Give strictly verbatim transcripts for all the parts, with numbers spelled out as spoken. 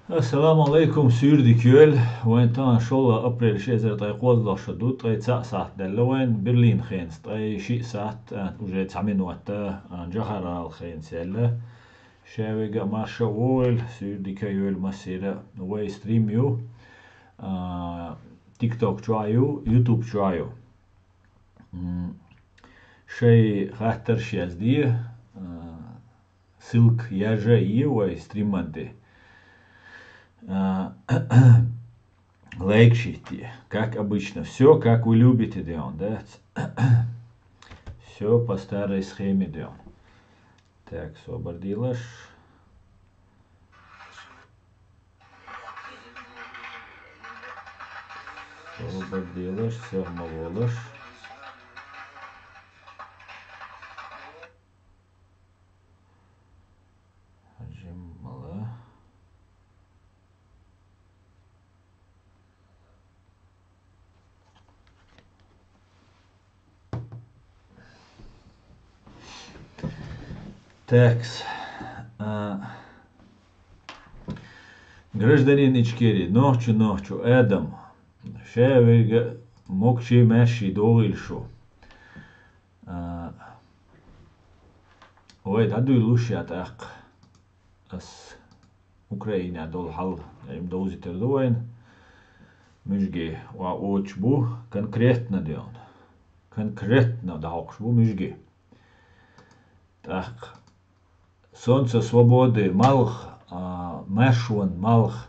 Ассаламу алейкум, суьйре дика йойла. Вайн тахана шолгӀа апрель, ши эзар ткъе кхозлагӀа шо ду, ткъе цхьаъ сахьат даьлла вайн, Берлин хенца, ткъе шиъ сахьат, а, уже цхьа минот, а, Джохар-гӀала хенца яьлла. Шаверга а марша вогӀийла, суьйре дика йойла массеран а. Вай стрим ю, а, TikTok чохь а ю, YouTube чохь а ю. М, шайн хаттарш язде, а, ссылка яржа е вай стриман тӀе. А, лайк шитте, как обычно. Всё, как вы любите, де он, да? Всё по старой схеме, де он. Так, собар делаш. Собар делаш, сагӀа ма волаш. Жиммала. Такс. А, гражданин Ичкерии, нохчу, нохчу, Адам, шаверга могаши, маьрши догӀийла шу. А, вай дӀадуьйлалуш я тӀаккха. Ас Украинехь долу хьал, им довзийтар ду вайна. Муьжги ван оцуш бу, конкретно, де он. Конкретно дӀахьокхуш бу муьжги. ТӀаккха Солнце свободы малх, а, маьршонан малх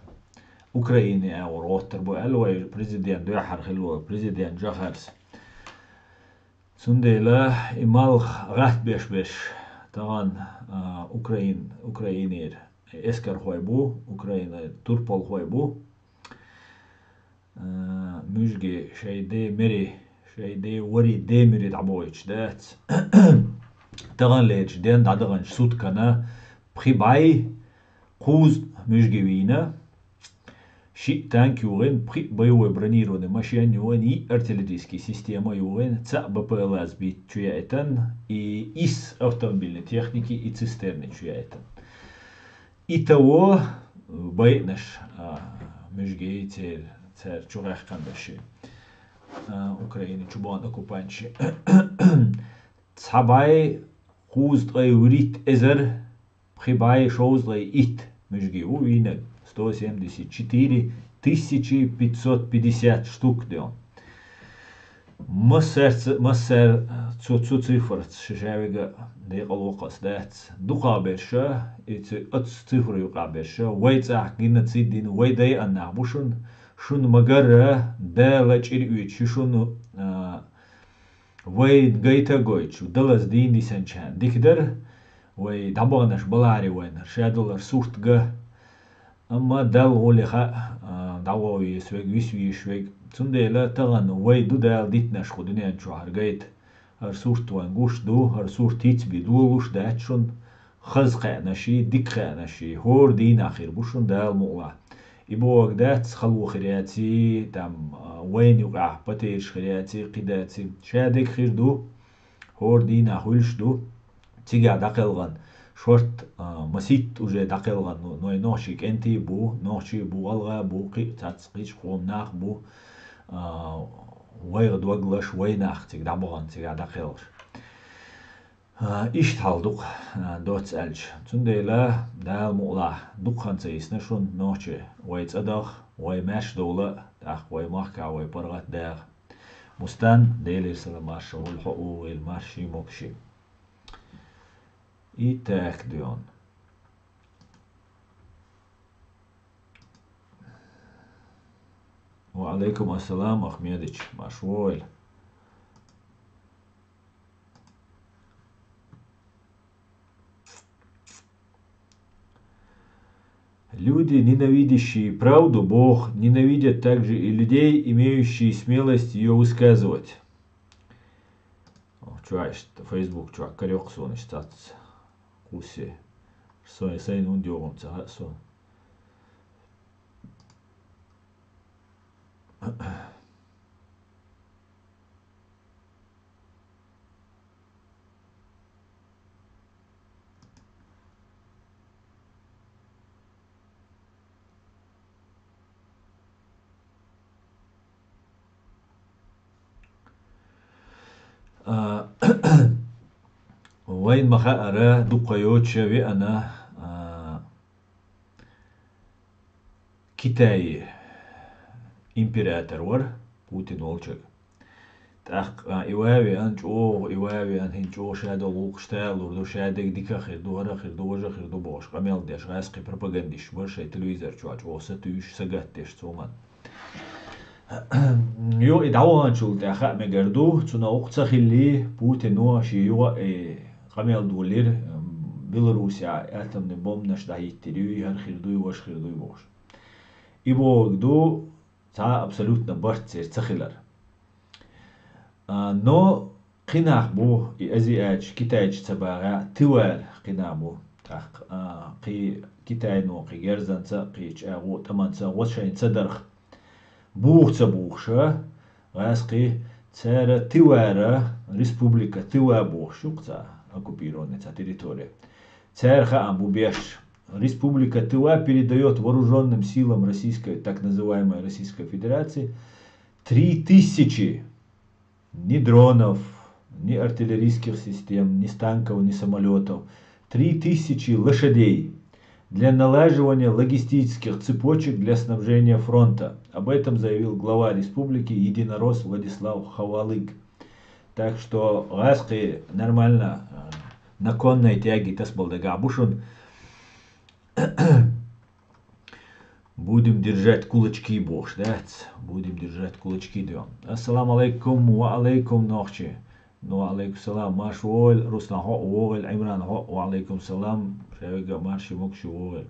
Украине агӀор гӀоттар бу аьлла вай президент, дуьххьара хилла волу президент Джохарс. Цундела и малх гӀатта беш берш тахана, а, Украин-, Украинера эскархой бу, Украинан турпалхой бу. А, муьжги шайн де мери, шайн де вари де мери дӀабойтуш дац. Таханлерчу ден дӀадаханчу суткана пхи бӀе кхузткъа муьжги вийна. Шиъ танк юхийна, пхиъ боевой бронированный машен юхийна, йиъ артиллерийский система юхийна, цхьаъ БПЛА сбит чу яийтина, и исс автомобильный техники и цистерны чу яийтина. Итого байинарш, а, муьжги цер-, цара чу гӀаьхкина берш, а, Украина чу бахана оккупанташ. Цхьа бӀе кхузткъе вуьрхӀитта эзар пхи бӀе шовзткъе итт муьжги ву вийнарг, сто семьдесят четыре тысячи пятьсот пятьдесят штук, де он. Массаьрца, массаьрца цу, цу цифраца ша-, шаверга декъалваккхалц дац. Дукхахберш, и ци-, оцу цифра юкъахберш, вай цӀахь геноцид дина, вай дайъина нах бу шуна, шуна ма-гарра, Дала чӀир оьцуш ю шуна, а, вай гайта а гойтуш, далаза дийна дисинчарна дика дара, вай дӀабаханарш баларе вайна, ша долу сурт ган. Амма Далла гӀоле хаьа, а, дӀагӀо везаш верг, виса везаш верг. Цундела тахана вай ду Дала дитинарш кху дуьнен чохь хӀара гайта. ХӀара сурт вайна гуш ду, хӀара сурт хӀинца бен долуш дац шуна. Хаза кхаьънаш, дика кхаьънаш, хӀора дийнахь хир бу шуна Дала мукъалахь. И бохург дац, хало хир яций, там, а, вайна юкъахь потеряш хир яций, кхин даций. Ша дерг хир ду, хӀора дийнахь хуьлуш ду. Цигахь дӀакхелхина шорта, а, масийтта уже дӀакхелхина, ну, вай нохчий кӀентий бу, нохчий бу, гӀалгӀа бу, кхин а цхьацца кхечу къоман нах бу, а, вайгӀа доглаш, вай нах цига дӀабахана, цигахь дӀакхелхаш. А, иштта хьал ду-кх, а, доцца аьлча. Цундела Дала мукъалахь дукха хан ца йисна шуна нохчий вай цӀа даха, вай маьрша довла а, тӀаккха вай махкахь вай паргӀат а даха. Мустан, Делера салам марша хуьлда хьо а, вай марший, могаший. И так, де он. Ва алейкум ассалам, Ахмедыч, марша вогӀийла. Люди, ненавидящие правду, Бог, ненавидят также и людей, имеющие смелость её высказывать. О, чу аьлча, Facebook чохь карайоккху суна иштта цхьацца кхуссий. Сайн, сайна хӀунда йогӀу ца хаьа суна. А, вайн ма хаара, дукха йоцуш а веана, а, Китайи император вара Путин волчаг. ТӀаккха, а, и ваь а веана чӀогӀа, и ваь а веана хӀинца чӀогӀа шадолу гӀуллакхаш талалур ду, шадерг дика а хир ду, хӀара а хир ду, важа а хир ду бохуш, къамел деш, гӀаьскхи пропагандисташ бара шайн телевизор чохь чӀогӀа сатуьйсуш, сагатдеш цу хӀуманна. Йо, и дӀаваханчул тӀаьхьа хаа мегар ду, цунах вукху ца хиллий, Путино шен юха а, э, къамел долийра, м, Беларусехь атомный бомбанаш дӀахӀиттийр юй, хӀара хир дуй, важа хир дуй бохуш. И бохург ду, цхьа а абсолютно барт церан ца хилар. А, но кхин нах бу, и азиаташ, китайча ца багӀехь, тыва-ра кхин нах бу. ТӀаккха, а, кхин Китайно, кхин герзанца, кхин чӀагӀо, тӀаманца, вот шайна ца дарх. Буху ца бухуша, гӀаьскхий, цара тыва-ра, республика Тыва бохуш ю-кх цхьа оккупированная цхьа территория. Цара хаам бу беш. Республика Тыва передаёт вооружённым силам Российской, так называемой Российской Федерации, три тысячи ни дронов, ни артиллерийских систем, ни с танков, ни самолётов, три тысячи лошадей для налаживания логистических цепочек для снабжения фронта. Об этом заявил глава республики Единорос Владислав Ховалыг. Так что гӀаьскхий нормально, э, на конной тяге тасабала дагахь бу шуна. Будем держать кулачки бохуш дац. Будем держать кулачки дуьйхьа. Ассаламу алайкум, ва алайкум, нохчий. Ну, ва алайкум салам. Марша вогӀийла, Руслан, хьо а вогӀийла, Ӏимран, хьо а, ва алайкум салам. Шаверг а марша, могуш вогӀийла.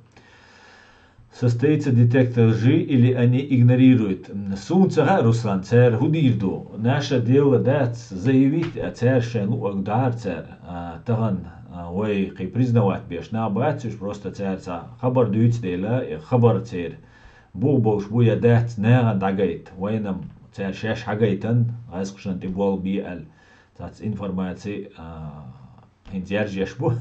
Состоится детектор лжи или они игнорируют? М, суна ца хаьа, Руслан, цара хӀун дийр ду? Наше дело дац заявить, а цара шайн луъург дӀахьара цара. А, тахана, а, вай кхин признавать беш нах бац уьш, просто цара цхьа хабар дуьйцу дела, и хабар церан бух болуш бу я дац нахана дӀагайта. Вайна-м цара шаьш хьагайтина, гӀаьскхашна тӀе болх бе аьлла. Цхьацца информаци, а, хӀинца яржеш бу.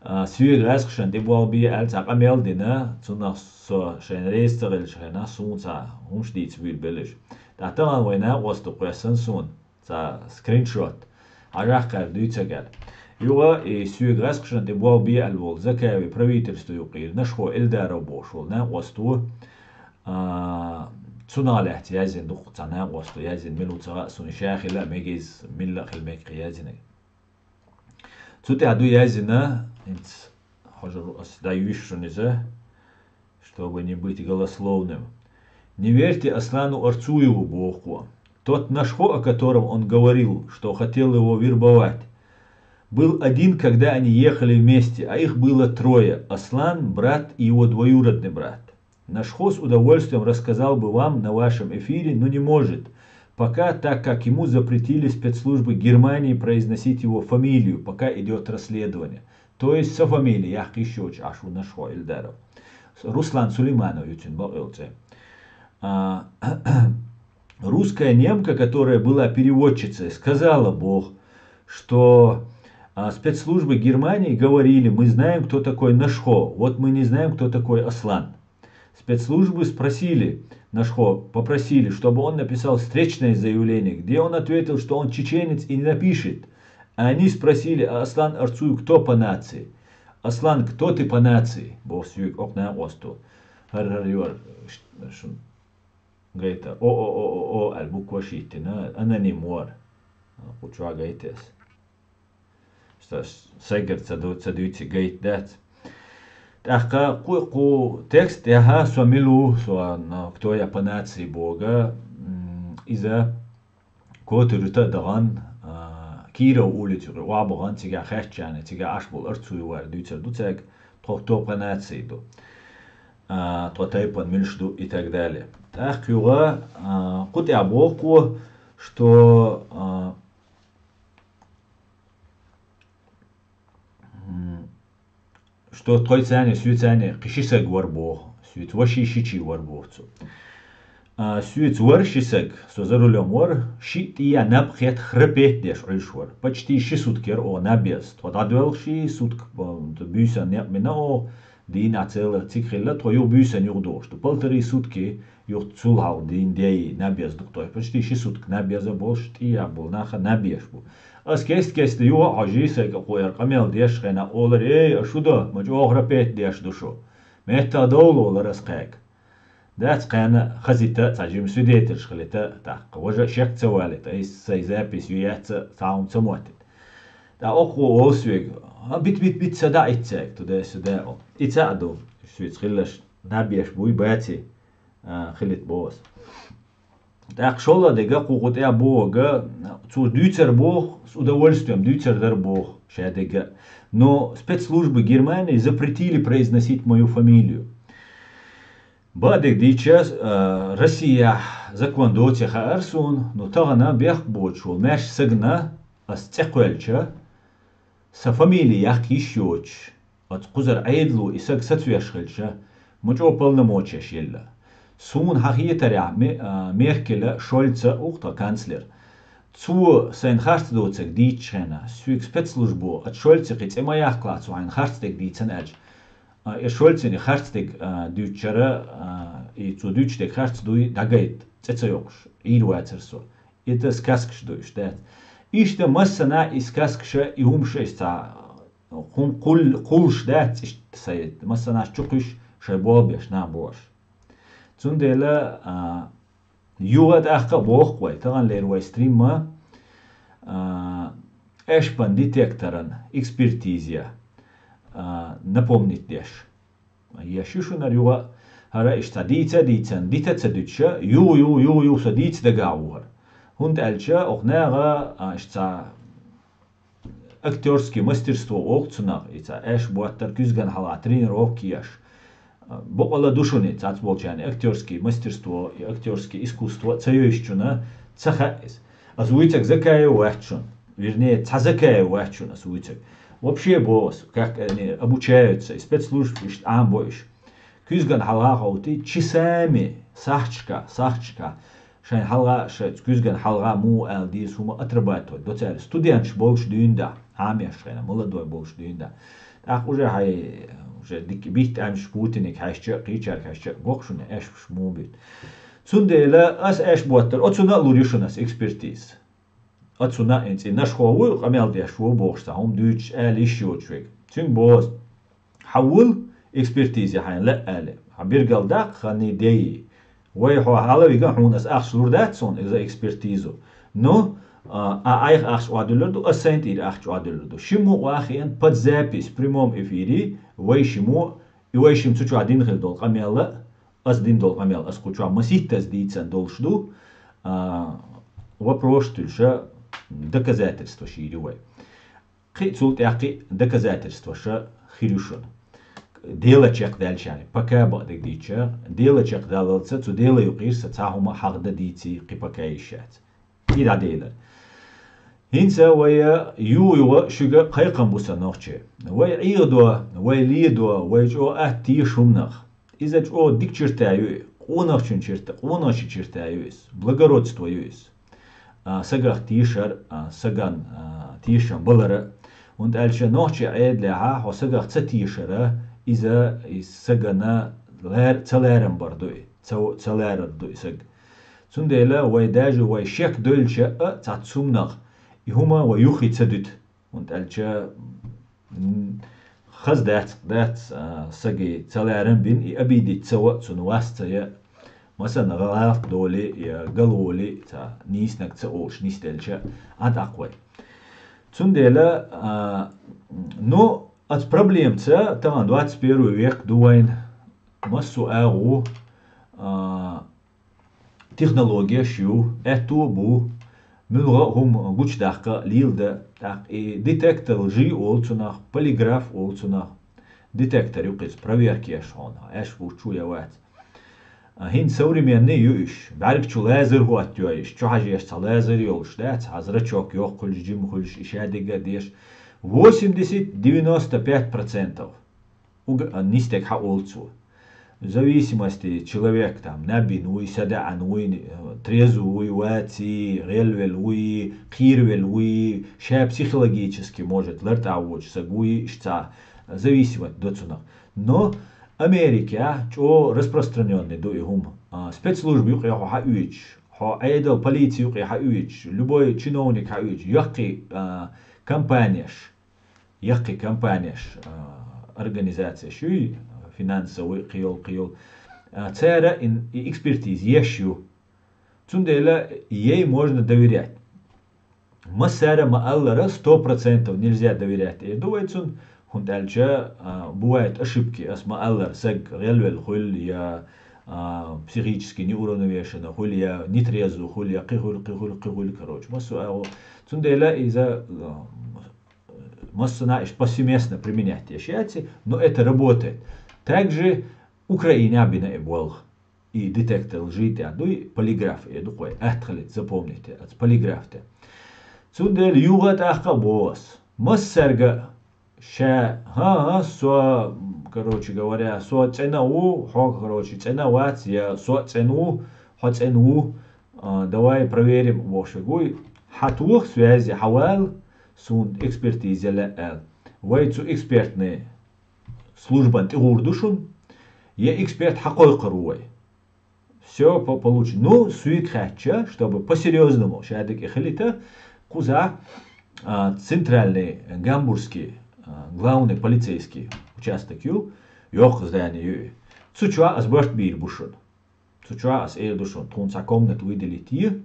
А, соьга гӀаьскхашна тӀе болх бе аьлла цхьа къамел дина, цунах со шайна реза ца хилча хенахь, суна цхьа хӀумаш дийца буьйлабелла уьш. ТӀаккха тахана вайн накъост кхоьссина суна цхьа скриншот. Хьажахь, кхара дуьйцург аьлла. Юха и соьга гӀаьскхашна тӀе болх бе аьлла волу Закаевн правительство юккъера Нашхо Эльдаров бохуш волу накъост ву. А, цунах лаьцна яздина дуккха цхьа накъост ву, яздина мила ву ца хаьа суна, ша хила а мега иза, милла а хила мега кхин яздинарг. Цу тӀехь ду яздина, хӀинца хьожур ас дӀаюьйшу шуна иза, чтобы не быть голословным. Не верьте Аслану Арцуеву, боху кхо. Тот Нашхо, о котором он говорил, что хотел его вербовать, был один, когда они ехали вместе, а их было трое: Аслан, брат и его двоюродный брат. Нашхо с удовольствием рассказал бы вам на вашем эфире, но не может пока, так как ему запретили спецслужбы Германии произносить его фамилию, пока идёт расследование. То есть со фамилией, яхкийчу йоцу Ашу Нашхо Эльдаров. Руслан Сулейманов ю цуьнан бакъйолу цӀе. А, русская немка, которая была переводчицей, сказала, боху, что, а, спецслужбы Германии говорили: «Мы знаем, кто такой Нашхо, вот мы не знаем, кто такой Аслан». Спецслужбы спросили Нашхо, попросили, чтобы он написал встречное заявление, где он ответил, что он чеченец и не напишет. А они спросили: «А Аслан Арцуев кто по нации? Аслан, кто ты по нации?» — боху соьга окху накъосто. ХӀара-хӀара юьра, ш-, шун гайта, о-о-о-о-о аьлла букваш йиттина, аноним вара. Кху чохь гайта ас. Ста-, сайгара ца ду-, ца дуьйци гайта дац. ТӀаккха кху, кху текст тӀехь со мила ву, со, но, кто я по нации боху, м, иза Котарта а дахана, а, Киров улица юкъе охьабахана, цигахь хаьттича, цигахь Ӏаш болу Арцуевара дуьйцур ду цаьрга, тхо хто по нации ду. А, тхо тайпана муьлш ду и так далее. ТӀаккха юха, а, кху тӀехь боху кхо, что, а, м, что тхойцаний, соьцаний кхин ши саг вара боху, соьца ваший шичий вара боху цо. А, соьца вара ши саг, со за рулём вара, шиъ тӀе а наб кхетта храпеть деш Ӏуьллуш вара. Почти ши сутка яра оха наб еза. Тхо дӀадоьлхуш ши сутка, бо-, буьйсан некъ бина оха, дийнахь цела цига хилла, тхо юха буьйсан юхадохуш ду. Полторы сутки Юха цул хьалха дийна дей наб яза дукха тохь, почти ши сутка наб яза болуш, тӀе а болу наха наб еш бу. Ас кест-кеста юха а хьожий, сайга кхоьр къамел деш хена олар: «Эй, а шу до, ма чӀогӀа рапет деш ду шу». Меттах довла олар ас кхаьга. Дац кхаьна хазита, цхьа жима свидетельш хилита, тӀаккха важа шек ца валита, айса сай запись ю яц, цхьа хӀума ца моттита. ТӀаккха окхо олу соьга: «А, бит, бит, бит, са даӀица цаьрга, туда-сюда», — о. И ца а ду, шуьца хиллаш, наб еш буй баций, а, хилита боху ас. ТӀаккха шолла дега кху гӀу тӀе а боху, цо дуьйцар боху, с удовольствием дуьйцар дара боху, ша дега. Но спецслужбы Германии запретили произносить мою фамилию. Баъдерг дийча, а, Россияхь закон доций хаьара суна, но тахана бехк боцуш волу маьрша сагана ас цӀе кхоьллича, сан фамили яккха йиш йоцуш, оцу кхузара Ӏедало и саг сацавеш хилча, ма чӀогӀа полномочеш елла. Суна хьан хетарехь, Ме-, а, Меркеля, Шольца, ух, тхан канцлер, цо сайна харц доцург дийцча хьена, соьга спецслужбо оцу Шольце кхин цӀе ма яккхалахь, цо хьайна харц дерг дийцина аьлча, а, и Шольцина харц дерг, а, дуьйцучара, а, и цо дуьйцуш дерг харц дуй, дӀагайта, цӀе ца йоккхуш, Ӏийр вацара со. Это сказкаш ду уьш, дац. Иштта массанхьа и сказкаша, и хӀумаша иштта цхьа хӀум кхул-, кхуллуш дац, иштта сайта массанхьа чу кхуьйсуш, шайн болх беш нах бу аш. Цундела, а, юха а тӀаккха а боху вай, таханлера вай стримма, а, эшпан детекторан экспертизе, а, напомнить деш. Еш ю шуна юха, хӀара иштта дийца а дийцан, дита а ца дуьтуша, юха, юха, юха, юха со дийца дагахь ву хӀара. ХӀунда аьлча, окху наха, а, иштта актёрский мастерство олу цунах, и цхьа аьш боттар куьзган хьалха тренировка еш. Бакъала ду шуна, цац болчарна актёрский мастерство и актёрский искусство ца йойшучунна ца хаьа иза. Ас вуьйцург Закаев вац шуна. Вернее, цхьа Закаев вац шуна ас вуьйцург. Вообще боху ас, как они обучаются, и спецслужб иштта Ӏамабо уьш. Куьзган хьалха а ховти, часами, сахьташка, сахьташка, шайн хьалха, шайн куьзган хьалха муха ала деза хӀума отрабатывать до цара. Студенташ болуш дуьйна да, Ӏамеш хьайна, молодой болуш дуьйна да. ТӀаккха уже хьай, уже дик-, битта амаш Путиниг хьаьжча, кхечаьрга хьаьжча, боккха шуна аьшпаш муха битта. Цундела ас аьш боттар, оцунна а лур ю шуна ас экспертиза. Оцунна а, хӀинца и нашхо ву, къамел деш ву бохуш цхьа хӀума дуьйцуш ала йиш йоцуш верг. Цуьнга боху ас: хьан вул экспертизе хьайна лаьа али. Хьан биргал даккха ханний дей. Вай хьо хьала вига, хьуна ас ахча лур дац суна иза экспертизу. Ну, а, а айха ахча охьадуьллур ду, ас сайн тӀера ахча охьадуьллур ду. Шиммо вахиен под запись в прямом эфире, вай шиммо, и вай шимма цу чохь дина хила долу къамелла, ас дина долу къамел, ас кху чохь маситтаза дийцан долуш ду, а, вопрос туьлуша, доказательство шийр ю вай. Кхин а цул тӀаьхьа кхин а доказательстваша хир ю шуна. Дела чекхдаьллачарна, пока бакъдерг дийча, дела чекхдаллалца, цу дела юкъера сан цхьа хӀума хьахда дийций, кхин пока йиш яц. И дӀаделар. ХӀинца вай юха-юха шуьга кхайкхам бу сан нохчий. Вай Ӏехадо, вай ледо, вай чӀогӀа атта теша хӀуманах. Иза чӀогӀа дика чирта ю и, къонахчун чирта, къонахчун чирта ю иза, благородство ю иза. А, сагах тешар, а, саган, а, тешам балара. ХӀунда аьлча нохчий Ӏедалехьа хьо сагах ца тешара, иза, и сагана лар-, ца ларам бар ду и, ца, ца ларар ду и саг. Цундела вай даже вай шек дойлча а цхьацца хӀуманах, и хӀума вай юххе ца дуьту. ХӀунда аьлча, м, хаза дац, дац, а, саги ца ларам бина, и обидеть ца во, цунна вас ца я, масана гӀалат доли, я гал воли, ца нийснаг ца олуш нисделча, а тӀаккха вай. Цундела, а, ну, оцу проблемаца тахана двадцать первый век ду вайн, массо а агӀо, а, технологеш ю, аьтто а бу, муьлха а хӀума гучудаккха, леладан, тӀаккха и детектор лжи олу цунах, полиграф олу цунах, детектор ю кхуза, проверка еш хьуна, аьш бу чу я вац. А, хӀинца современный ю уьш, бӀаьрг чу лазер хӀоттайой уьш, чу хьажеш цхьа лазер йолуш, да, цхьа зрачок йоккха хуьлуш, жима хуьлуш, и шадерг а деш, восемьдесят-девяносто пять процентов. Уг-, а, нисдерг хьан олу цо. В зависимости человек, там, наб йина вуй, садаӀана вуй, э, трезу вуй, ваций, гӀелвелла вуй, кхийрвелла вуй, ша психологически, может, лартӀахь воцуш саг вуй, иштта цхьа зависимость до цунах. Но, Америкехь чӀо распространённый ду и хӀума. А, спецслужба юкъе хьо хьаоьцуш, хьо Ӏедал, полици юкъе хьаоьцуш, любой чиновник хьаоьцуш, яккхий, а, компанеш, яккхий компанеш, а, организацеш юй, финансовый, кхийол, кхийол. А, цара и, и экспертиза еш ю. Цундела ей можно доверять. Массара ма-аллара, сто процентов нельзя доверять эр ду вай цунна, хӀунда аьлча, а, бывают ошибки, ас ма-аллара, саг гӀелвелла хуьлу, я, а, психически неуравновешенный хуьлу, я нетрезво хуьлу, я кхин хуьлу, кхин хуьлу, кхин хуьлу, короче, массо а агӀо. Цундела иза, а, массанхьа иштта повсеместно применять еш яц, но это работает. Также Украинехь бина и болх. И детектор лжи тӀехь дуй, полиграф эр ду-кх вай, атта хилийта, запомните, аца полиграф тӀе. Цундела юха а тӀаккха а боху ас. Массаьрга а ша, хӀан-хӀа, со, короче говоря, со цӀена а ву, хьо, короче, цӀена а вац, я со а цӀена ву, хьо цӀена ву, а, давай проверим, бохуш верг вуй. Хьан тоха связи, хьан вала, суна экспертиза лаьа аьлла. Вай цу экспертный службан тӀе гӀур ду шуна, я эксперт хьакхойкхур ву вай. Всё по-, получи. Ну, суйга хаьттича, чтобы по-серьёзному ша дика хилийта, кхузахь, а, центральный гамбургский, а, главный полицейский участок ю, йоккха здание ю и. Цу чохь ас барт бийр бу шуна. Цу чохь ас эр ду шуна, тхуна цхьа комната выделить е,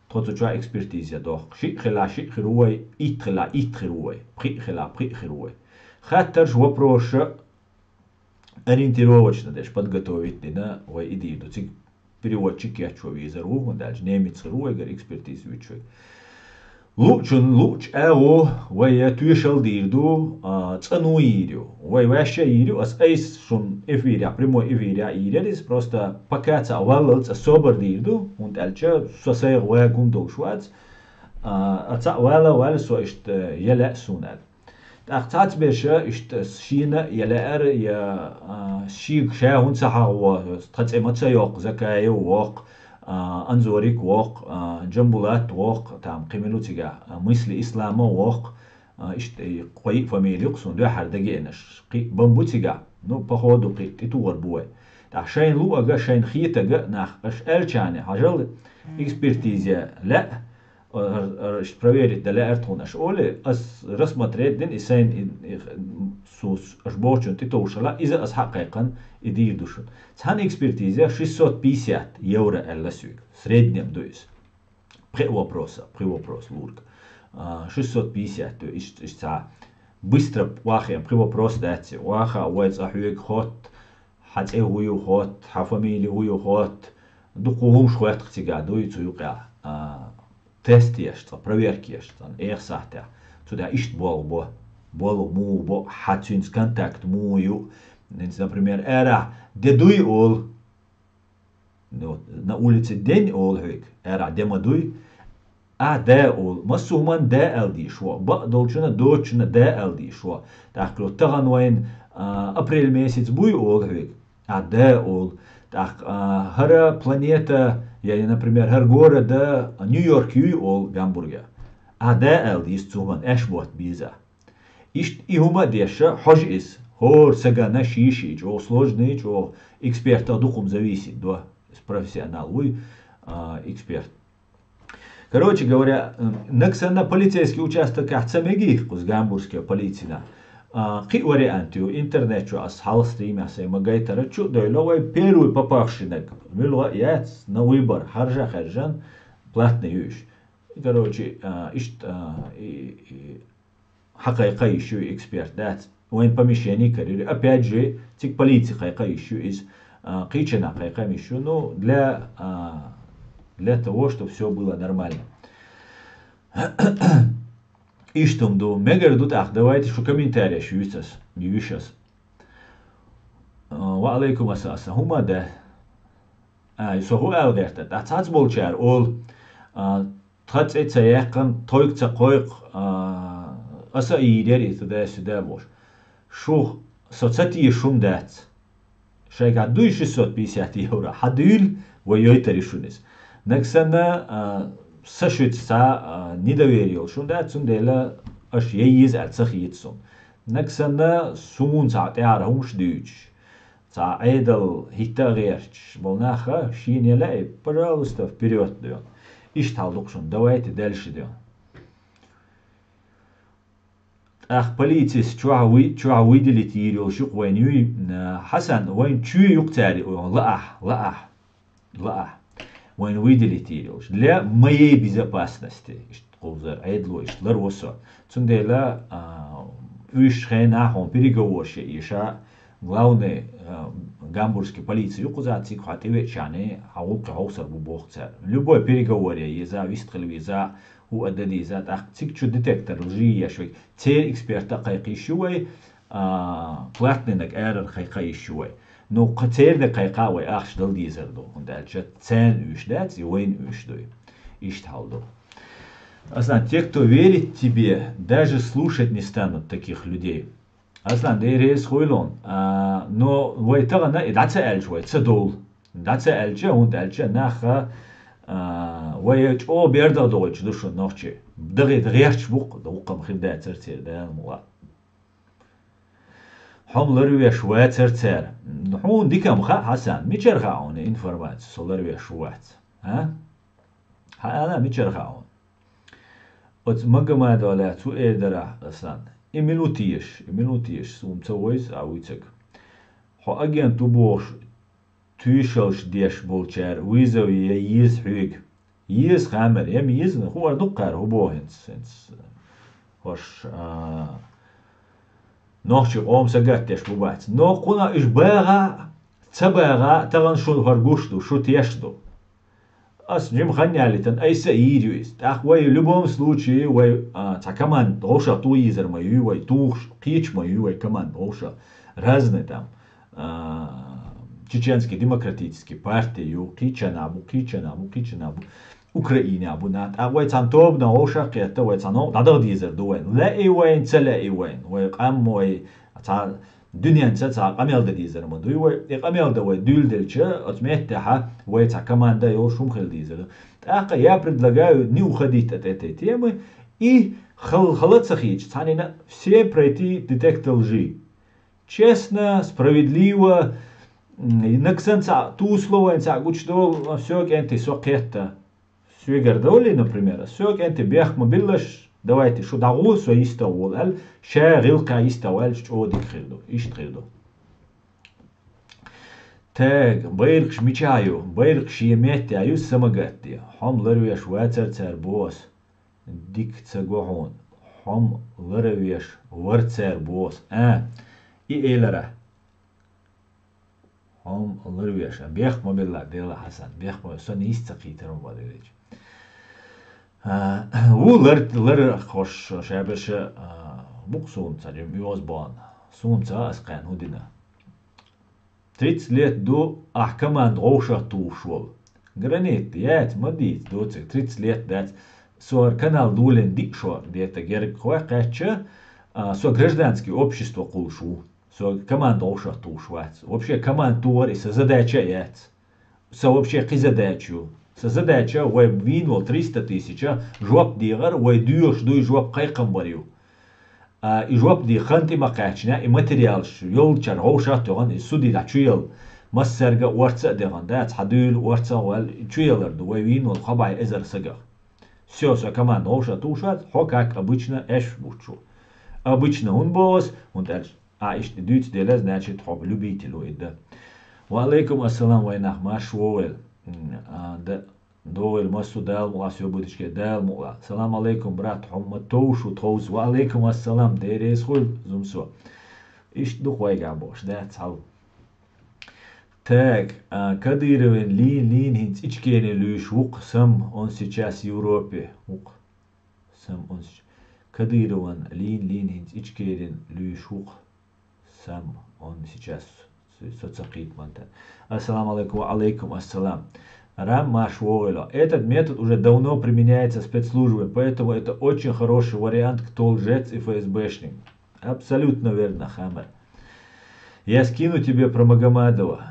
тхо цу чохь экспертиза дохку. Шиъ хилахь шиъ хир ву вай, итт хилахь итт хир ву вай, пхиъ хилахь пхиъ хир ву вай. Хаттарш, вопросаш ориентировочно деш, подготовить дина, вай и дийр ду. Цига переводчик кечван везар ву, хӀунда аьлча немец хир ву вайгара экспертиза вуьтуш верг. Луучун луучу агӀо вай я тоьшалла дийр ду, а, цӀано йийр ю. Вай ваьшша йийр ю, ас айса шуна эфирехь, прямой эфирехь йийр яра иза, просто пока цхьаъ валлалц ас собар дийр ду, хӀунда аьлча со сайга ван хӀума долуш вац, а, а цхьаъ вала а ваьлла со иштта я лаьа суна аьлла. ТӀаккха цхьацца берш иштта шена а я лаьара, я, а, шега ша хӀунда ца хьахаво, тхан цӀе ма ца йоккху, Закаев воккху, а, Анзорик воккху, а, Джамбулат воккху, там кхин мила ву цигахь, а, Мысли Ислама воккху, а, иштта и кхо-йиъ фамилия ю-кх суна дуьххьара дагеанаш, кхин бан бу цигахь, ну, походу кхин тӀетухур бу вай. ТӀаккха шайна луъага, шайна хетага нах аша аьллачарна хьажал, экспертиза лаьа, ар-, ар-, иштта проверить дан лаьара тхуна аша олий, ас рассмотреть дина и сайна, и, и, су-, аша бохучунна тӀетовжалахь, иза ас хьакхайкхина, и дийр ду шуна. Цхьана экспертизех шестьсот пятьдесят евро аьлла соьга. В среднем ду иза. Пхи вопроса, пхи вопрос лург. А, шестьсот пятьдесят ду, иштта, иштта цхьа быстро вахем, пхи вопрос дац, ваха вай цкъа хьоьга хотта, хьан цӀе хӀун ю хотта, хьан фамилия хӀун ю хотта, дукха хӀумаш хоьтту-кх цигахь, дуй цу юкъехь, а, тест еш, цкъа проверка еш, цкъа эха сахьтехь. Цу тӀехь иштта болх бо, болх муха бо, хьан цуьнца контакт муха ю. ХӀинца, например, арахь де дуй олу, ну, на улице ден олу хьоьга, арахь де ма дуй, а, да олу, массо а хӀуманна да аьлла дийш ву, бакъ долчунна, доцучунна да аьлла дийш ву. ТӀаккха тахана вайн, а, апрель месяц буй олу хьоьга, а, да олу. ТӀаккха, а, хӀара планета, я, например, хӀара город, а, Нью-Йорк юй олу Гамбурге, а, да аьлла дийш цу хӀуманна, аьшпаш ботта беза. Иштта и хӀума а деш, хьожа иза, хӀора сагана ший-ший, чӀогӀа сложный, чӀогӀа экспертах дукха хӀума зависит до, профессионал вуй, а, эксперт. Короче говоря, м, нагахь санна полицейский участокехь ца мегий кхуза гамбургский полицина. А, кхин а вариант ю, интернет чу ас хьалха стримехь сайн ма гайтара, чу а девлла, вай первый попавшийнарг, муьлха а яц, на выбор, хьаржа а хаьржина, платный ю уьш. Короче, а, иштта, а, и, и, хьан кхайкха йиш ю эксперт дац. Вайн помещение карийра. Опять же, цига полици кхайкха йиш ю иза. А, кхечанхьа кхайкха йиш ю. Ну, для, а, для того, чтобы всё было нормально. Иштта хӀума ду. Мегар ду тӀаккха, давайте шу комментареш юьйцас, юьйшас. А, ва алайкум аса, аса. ХӀума да. А, со хӀу аьлла гӀерта? ТӀаккха цхьацца болчара олу, а, тхан цӀе ца яьккхина, тхойга ца кхойкху, а, аса а йийр яра и туда-сюда бохуш. Шух со ца теша хӀума дац. Шайгахь дуй шестьсот пятьдесят евро? Хьан дуьйла, вай йойтар ю шуна иза. Нагахь санна, а, сан шуьца цхьа, а, недоверие йолуш хӀума дац, цундела аша яй еза аьлла ца хета суна. Нагахь санна, суна цхьа тӀаьхьара хӀумаш дуьйцуш, цхьа Ӏедал хӀитта а гӀерташ болу наха шена лаьий, пожалуйста, вперёд, дойн. Иштта хьал ду-кх шуна, давайте дальше, дойн. ТӀаккха полицис чохь вы-, чохь выделить йийр йолуш ю-кх вайна юй, а, Хьасан, вайна чоь ю-кх цара, лаахь, лаахь, лаахь. Вайна выделить йийр йолуш. Для моей безопасности, иштта кхузара Ӏедало иштта ларво со. Цундела, а, уьш хенахь хьуна переговораш ян эша, главный, а, гамбургский полици ю кхузахь, цига хьо тӀевеачхьана, хьан гӀуллакхе хьовсур бу боху цара. Любой переговор ян еза, вистхила веза, хӀу а дан деза, тӀаккха цига чу детектор лжи еш вайга. Церан эксперта а кхайкхийш ю вай, а, платнинаг арара кхайкхийш ю вай. Ну, кха-, церниг кхайкха а вай ахча дала дезар ду, хӀунда аьлча царна уьш дац, и вайна уьш дуй. Иштта хьал ду. Аслан, те, кто верит тебе, даже слушать не станут таких людей. Аслан, Дела реза хуьлда хьуна. А, но вай тахана и дӀа ца аьлча, вай ца довла. ДӀа ца аьлча, хӀунда аьлча наха, а, вай чӀогӀа бердах дохуьйтуш ду шуна нохчий. Дахийта гӀерташ бу-кх, дуккха-м хир дацара церан, Дала мукъ лахь. Хьо-м ларвеш вацара цара. Хьуна дика-м хаьа, Хьасан, мичара хаьа хьуна информаци, со ларвеш ву-вац? А? Хьан ала, мичара хаьа хьуна? Оцу Магомадова лаьцна цу эр дарахь, Аслан. И мила ву теша, и мила ву теша, суна ца войза а вуьйцург. Хьо агент ву бохуш, туьйшаллаш деш болчара вызов ян еза хьоьга. Еза, Хамер, я ма еза, хуур ду-кх кхара хӀун боху хӀинца, хӀинца. ХӀорш, а, нохчийн къоман сагатдеш бу бац. Но кхунах уьш багӀа а, ца багӀа а, тахана шуна хӀара гуш ду, шу теш ду. Ас жима хан ялийтина, айса а йийр ю иза. ТӀаккха вай, в любом случае, вай, а, цхьа команда вовшах тухийзар ма юй вай, тухуш кхеча ма юй вай команда вовшах. Разный там, а, чеченский демократический партия ю, кхечанхьа бу, кхечанхьа бу, кхечанхьа бу, Украинехь бу, на. ТӀаккха вай цхьана тобанах вовшах а кхетта, вай цхьа новкъа дӀадаха дезар ду вайн. Лаьий вайн, ца лаьий вайн. Вай къам, вай цхьа дуьненца цхьа къамел дан дезар ма дуй вай. И къамел дан вай дуьйладелча, оцу меттехьа вай цхьа команда йолуш хӀума хила дезар ду. ТӀаккха я предлагаю не уходить от этой темы и хала, хала ца хеташ, цхьанна все пройти детектор лжи. Честно, справедливо, м, нагахь санна цхьа тусало вайн цхьа гучудолу, всё, кӀентий, со кхетта. Соьгара довлий, например, ас соьга кӀентий бехк ма биллалаш, давайте, шу дӀагӀо, со йистехь волу аьлла, ша гӀиллакхехь йистехь ваьлча чӀогӀа дика хир ду. Иштта хир ду. Так, байракхаш мичахь ю? Байракхаш шен меттехь ю, самагат де. Хьо-м ларвеш вацара цара боху ас. Дика ца го хьуна. Хьо-м ларвеш вара цара боху ас. А, и элира. Хьо-м ларвеш, бехк ма билла, Дела Хьасан, бехк ма, со нийса ца кхийтар ма бара велича. А, ву лар, лар хӀорш, шаберша, а, бу-кх суна ца жима оьгӀаз бахана. Суна ца ас кхаьна хӀун дина. Тридцать лет ду ахь команда вовшах тухуш волу. Гранит, яц, ма дийца, доцург, тридцать лет дац. Со хӀара канал долийна диъ шо, где-то герга кхойкхаьчча, а, со гражданский общество кхуллуш ву. Со команда вовшах тухуш вац. Вообще команда тухар и сан задача а яц. Сан вообще кхин задача ю. Сан задача вай вийна волу триста тысяча жоп дехар, вай доьхуш дуй жоп кхайкхам бар ю. А, и жоп де хан тӀе ма кхаьчна, и материалаш йолчара вовшах а тоьхна, и суди дӀа чу яла. Массаьрга а орца а дехна, да, цхьа дуьйла орца а ваьлла, чу ялар ду, вай вийна волу кхо бӀе эзар сагах. Всё, сан команда вовшах тухуш вац, хьо как обычно эш буччу. Обычно хӀунда боху ас, хӀунда аьлча, а, иштта дуьйцу дела, значит, хьо любитель ву и дан. Ва алейкум ассалам, вайнах, марш вогӀийла. М, а, да, догӀийла массо а, Дала мукъ лахь, соьга бутичке, Дала мукъ лахь. Салам алейкум, брат, хьо ма товшу тховса. Ва алейкум ассалам, Дела реза хуьлда, зумсо. Иштта ду-кх вайгахь бохуш, дац хьал. Так, а, Кадырован лийна, лийна хӀинца Ичкерине луьйш ву-кх сам, он сейчас в Европе ву-кх. Сам он сеч-, Кадырован лийна, лийна хӀинца Ичкерине луьйш ву-кх сам, он сейчас со, со ца кхийтта мантан. Ассаламу алейкум, ва алейкум ассалам. Рам, марш вогӀийла. Этот метод уже давно применяется спецслужбами, поэтому это очень хороший вариант, кто лжец и ФСБшник. Абсолютно верно, Хамер. Я скину тебе про Магомадова.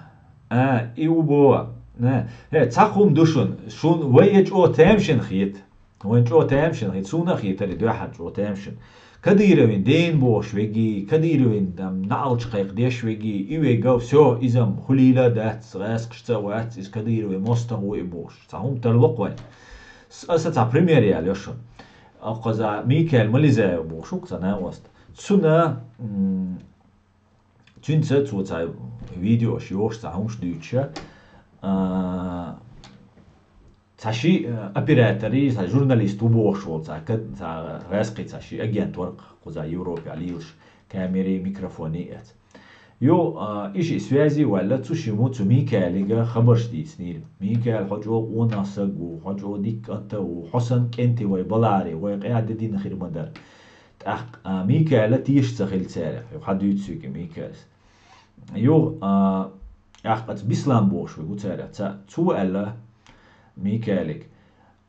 А, и убо. На. Э, цхьа хӀума ду шуна. Шуна вай я чӀогӀа тамашийна хета. Вайн чӀо тамашийна, хи суна а хетари дуьхьа чӀо тамашийна. Кадыровин ден бохуш веги, Кадыровин там наӀалча кхайкха деш веги, и вега, всё, изам хулийла дац, гӀаскхашца а вац, из Кадыровин мостагӀа ву и бохуш. Цхьа хӀума тарло-кх вайн. С-, аса цхьа пример яла йо шуна. Аккхаза Микаил Мализаев бохуш ву-кх цхьа накъост. Цуна, м, Цуьнца цо цхьа видеош йохуш, цхьа хӀумаш дуьйцуша, а, цхьа ши, а, оператори, цхьа журналист ву бохуш волу, цхьа кад-, цхьа гӀаьскхи цхьа ши агент вара-кх кхуза Европе лелаш, камери, микрофони эц. Йо, а, и ши связи ваьлла, цу шиммо цу Микаилига хабарш дийцинера. Микаил, хьо чӀогӀа къонах саг ву, хьо чӀогӀа дика кӀант а ву, хьо санна кӀентий вай баларе, вай къаьхьа де дина хир ма дара. ТӀаккха, а, Микаила теша ца хилла цаьрах, юха хьан дуьйцу соьга Микаилс. Юха, а, тӀаккха аса Бислан бохуш вега цаьрах, ца, цо аьлла Микаилига,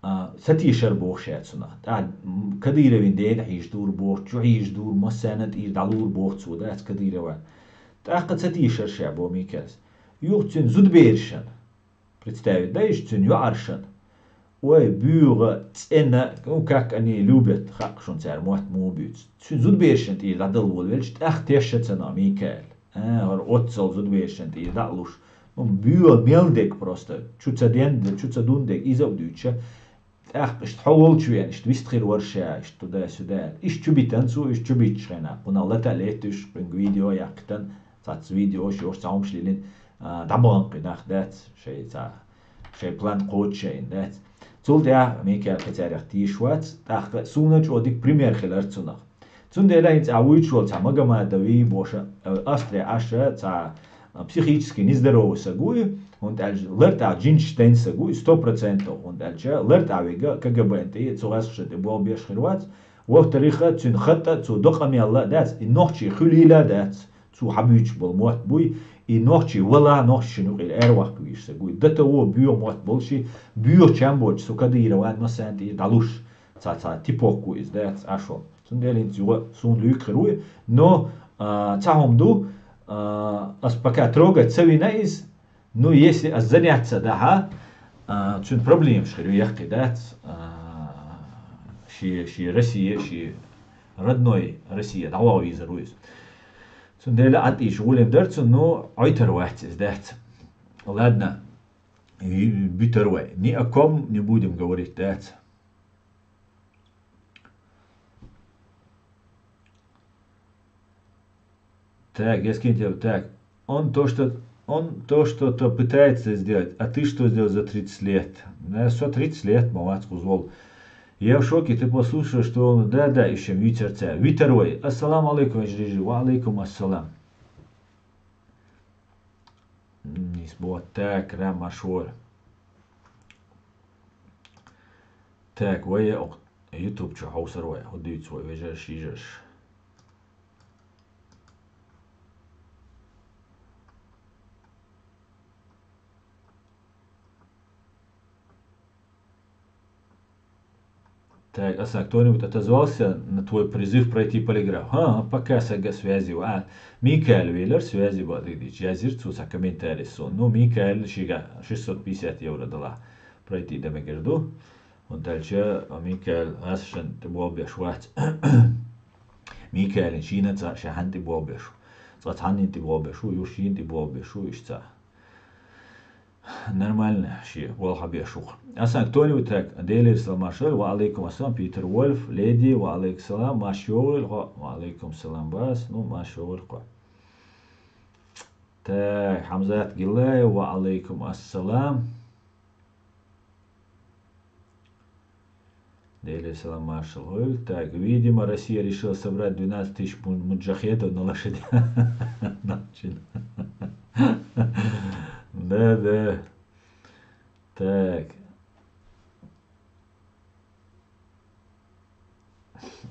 а, сатийшар боху ша цунах. ТӀаккха, м, Кадыровин дена хьийжа дур боху, чу хьийжа дур, массарна а тӀера дӀалур боху цо, дац Кадырован. ТӀаккха ца тийшар ша бо Микаилс. Юха цуьнан зудаберашна. Представить дай иштта цуьнан йоӀаршна. Ой, буьйгӀа, цӀена, ну, как они любят, хаьа шуна цара мотт муха буьйцу. Цуьнан зудаберашна тӀера дӀадала волавелча, тӀаккха тешша ца но Микаил. А, хӀара оццал зудаберашна тӀера дӀа а луш. Ну, буьйгӀа мел дерг просто. Чу ца ден, чу ца дун дерг, иза а дуьйцуша. ТӀаккха иштта хьо волчу веана, иштта вист хир вара ша, иштта туда-сюда. Иштта чу битан цо, иштта чу битташ хенахь. Кхунах лата летташ, кхуьнга видео яьккхитан, цац видеош йохуш, цхьа хӀумаш лилин, а, дӀабаханкъи нах дац, шайн цхьа, шайн план кхочушайна дац. Цул тӀаьхьа Микаил кхин цаьрах тийша вац, тӀаккха суна чӀогӀа дика пример хилар цунах. Цундела хӀинца а вуьйцуш волу цхьа Магомадов вий боша, э, Австрия Ӏаш цхьа, э, психически нездоровый саг ву и, хӀунда аьлча лартӀехь жинаш тайна саг ву и, сто процентов, хӀунда аьлча лартӀехь вега КГБ-н тӀе, цу гӀаскхашна тӀе болх беш хир вац. Во-вторых, цуьнан хатта а, цо докъа мелла а дац, и нохчий хуьлийла а дац, цо хьабуьйцуш болу мотт буй, и нохчий вала, нохчашна юкъахь араваккха везаш саг ву и. До того боьха мотт болуш и, боьха чам боцуш, со Кадырован массарна тӀера дӀалуш. Цхьа, цхьа типок ву иза, дац, Ӏаш волу. Цундела хӀинца юха суна луьйкхир вуй, но, а, цхьа хӀума ду, а, ас пока трогать ца вина иза, ну, если ас занять ца дахьа, а, цуьнан проблемаш хир ю, яккхий дац, а, ши, ши Россия, ши родной Россия дӀаваха везар ву иза. Цундела Ӏад ийша гӀуллим дара цунна, ну, Ӏойтар вац иза, дац. Ладно, и-, буьтар вай. Ни о ком не будем говорить, дац. Так, я скинь тебе, так. Он то, что, он то, что-то пытается сделать, а ты что сделал за тридцать лет? Да, со тридцать лет, ма вац кхуза волу. Я в шоке, ты послушай, что он, да, да, ещё витер царь. Витер вай. Ассаламу алейкум, Эжрижи. Ва алейкум ассалам. М, нис боху, так, ра маршор. Так, вай окх YouTube чу хьовсар вай, хӀун дуьйцу вай, вежарш, йижарш. Так, Асан, кто-нибудь отозвался на твой призыв пройти полиграф? Ха, пока сага связи ва. А, Микаил велар связи бадыгдич. Язир цу ца комментарий сон. Ну, Микаил шига шестьсот пятьдесят евро дала пройти дамегер ду. Он дальше, а, Микаил асшан ты болбеш вац. Микаилин шина ца шахан ты болбеш. Ца цанин ты болбеш, ю шин ты болбеш, ишца. Нормально, ши, валха бешух. Асан, кто-нибудь так, Делир салам Маршал, ва алейкум ассалам, Питер Вольф, Леди, ва алейкум салам, Маш Йовил, хо, ва алейкум салам, бас, ну, Маш Йовил, хо. Так, Хамзат Гилаев, ва алейкум ассалам. Дели салам, маршал гӀойл. Так, видимо, Россия решила собрать двенадцать тысяч му-, муджахедов на лошадях. Начин. Да, да. Так.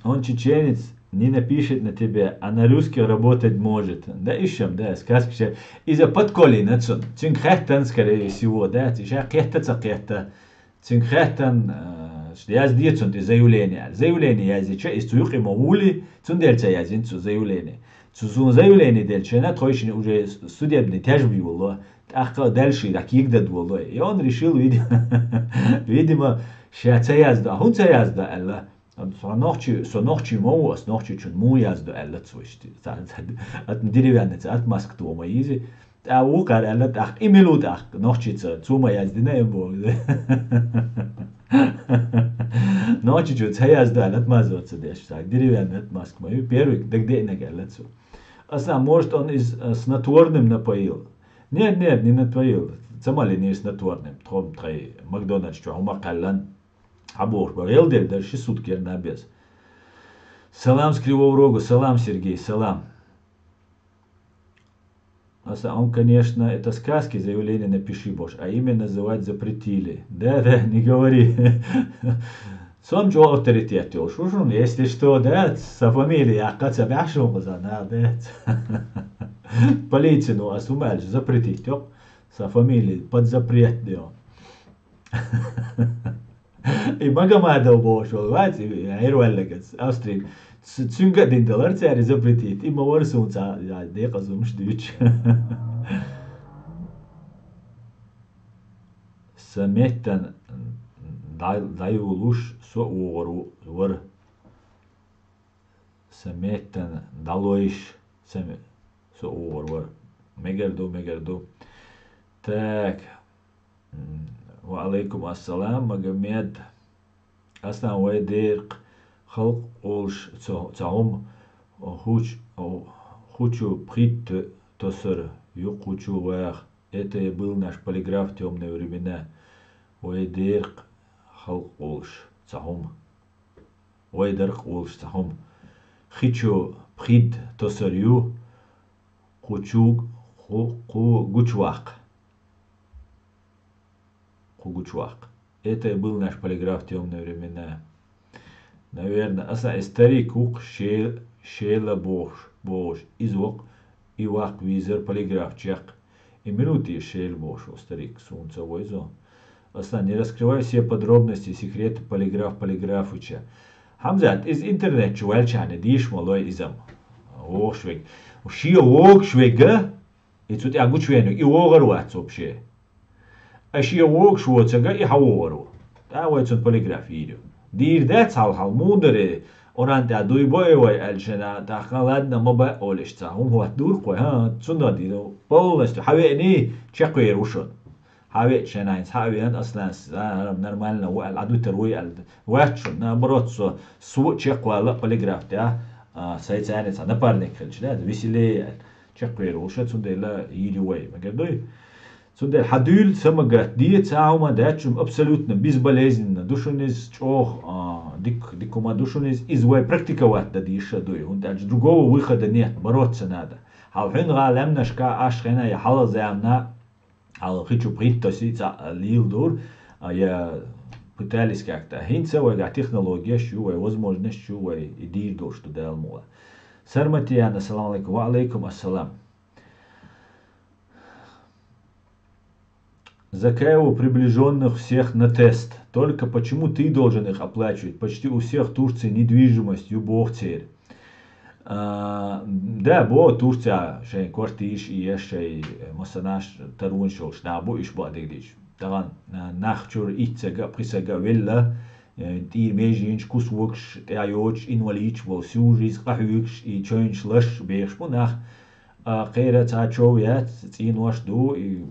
Он чеченец не напишет на тебя, а на русских работать может. Да, ишам, да, сказка ше. Иза подколи нацун. Цинг хаттан, скорее всего, да, ци ша кхетта ца кхетта. Цуьнга хаьттан, э, язде цунна тӀе заявление аьлла. Заявление яздича, иза цу юкъе ма вули, цундела ца язйина цу заявление. Цу суна заявление делча, тхойшина уже судебный тяжба йолу, тӀаккха дальше дӀа кегдан долу. И он решил, видимо, видимо, Ша ца яздо, а хӀун ца яздо аьлла? Со нохчи, со нохчи ма ву, ас нохчичун мун яздо аьлла цо иштта. Ца, ца, ат деревянный ца, ат маска тома изи. ТӀа ву кар аьлла тӀаккха, и милу тӀаккха, нохчица, цу ма яздина эм бо. Нохчичу ца яздо аьлла, ат мазо ца деш, ца, деревянный ат маска ма ю, первый дагдеънаг аьлла цо. Аса, может, он из, э, снотворным напоил? Нет, нет, не напоил. Ца ма линир снотворным. Тхом тхай Макдональдс чу хӀума кхаьллан. Хьабохуш ба гӀелдер дар ши сутка яр на без. Салам с Кривого Рога, салам, Сергей, салам. Аса, он, конечно, это сказки, заявление напиши, Бош, а имя называть запретили. Да, да, не говори. Сом чӀо авторитет йолуш ву шуна, если что, да, са фамилия яккха ца баьхьа шуна кхуза, на, да. Полицину ас хӀума аьлча запретить йо, са фамилия под запрет де. И Магомадов бохуш волу вац, и Ӏерваьллага Австрин. Ц-, цуьнга а дина далар цаьрга запретить. И ма вара суна ца, я, декъазумаш дуьйцуш. Сан меттан дӀай-, дӀайолуш со а вогӀур ву-, вара. Сан меттан дӀалойш, сан ме-, со а вогӀур вара. Мегар ду, мегар ду. Так. М, ва алайкум ассалам, Магомед. Аслан, вай деркъ халкъ олуш ца, ца хӀума, хуч-, хучу пхитта тосар ю, кхучу ваха. Это и был наш полиграф в тёмные времена. Вай деркъ халкъ олуш ца хӀума. Вай даркъ олуш ца хӀума. Хичу пхид тосар ю, кхучу, кху, кху гучваккха. Кху гучваккха. Это и был наш полиграф в тёмные времена. Наверное, аса и старик ву-кх ше-, шела бохуш, бохуш, иза ву-кх, и ваккха визар полиграф чекх. И минуте шела бохуш ву старик, суна ца вайзо. Аслан, не раскрывай все подробности, секреты полиграф Полиграфыча. Хьамзат, иза интернет чу ваьлчахьана дийш ма лой иза-м. ВогӀуш вега. Шен вогӀуш вега, и цу тӀехь гучувенниг, и вогӀур вац вообще. Аш шен вогӀуш воцург а и хьан вогӀур ву. ТӀаккха вай цунна полиграф йийр ю. Дийр дац хьал-хьал, мударе, оран тӀехь дуй бо и вай аьлла шена, тӀаккха ладна ма баъ олуш ца, хӀума хӀотта дур-кх вай, хӀа, цунна дийр ю. Полностью хьавеъний, чекхвер ву шуна. Хьавеъча шена хӀинца хьа а веана, Асланс, а, нормально ву аьлла, Ӏадуьтур вуй аьлла. Вац шуна, наоборот, со, со чекхвала полиграф тӀехь, а, сай царна цхьа напарник хилча, да, веселее аьлла. Чекхвер ву ша, цундела йийр ю вай, мегар дуй? Цундела хьан дуьйла са ма гатде, цхьа хӀума даьчча абсолютно безболезненно ду шуна иза, чӀогӀа, а, дик-, дика хӀума ду шуна иза, иза вай практиковать дан дийша дуй, хӀунда аьлча другого выхода нет, бороться надо. Хьал хьуьнагӀа лаьмнашка аш хена я хьалха замна, хьал хи чу пхиттоси цхьа лийла дур, а, я пытались как-то. ХӀинца вайгахь технологияш ю, вай возможность ю, вай и дийр долуш ду Дала мукъа. Сарматияна, ассаламу алейкум. Ва алейкум ассалам. Закаеву приближённых всех на тест. Только почему ты должен их оплачивать? Почти у всех в Турции недвижимость, ю боху церан. А, да, бо Турция шайн квартираш и еш, шайн массанаш таронаш йолуш нах бу уьш бакъдерг дича. Тахана, а, нах чуьра итт сага, пхи сага велла, э, тӀера меженаш, кусвокаш, тӀе йоцуш, инвалидаш болу, сюжиз къахьоьгуш, и чевнаш лаш бехаш бу нах. А, кхера цхьа чов яц, цӀенош ду, и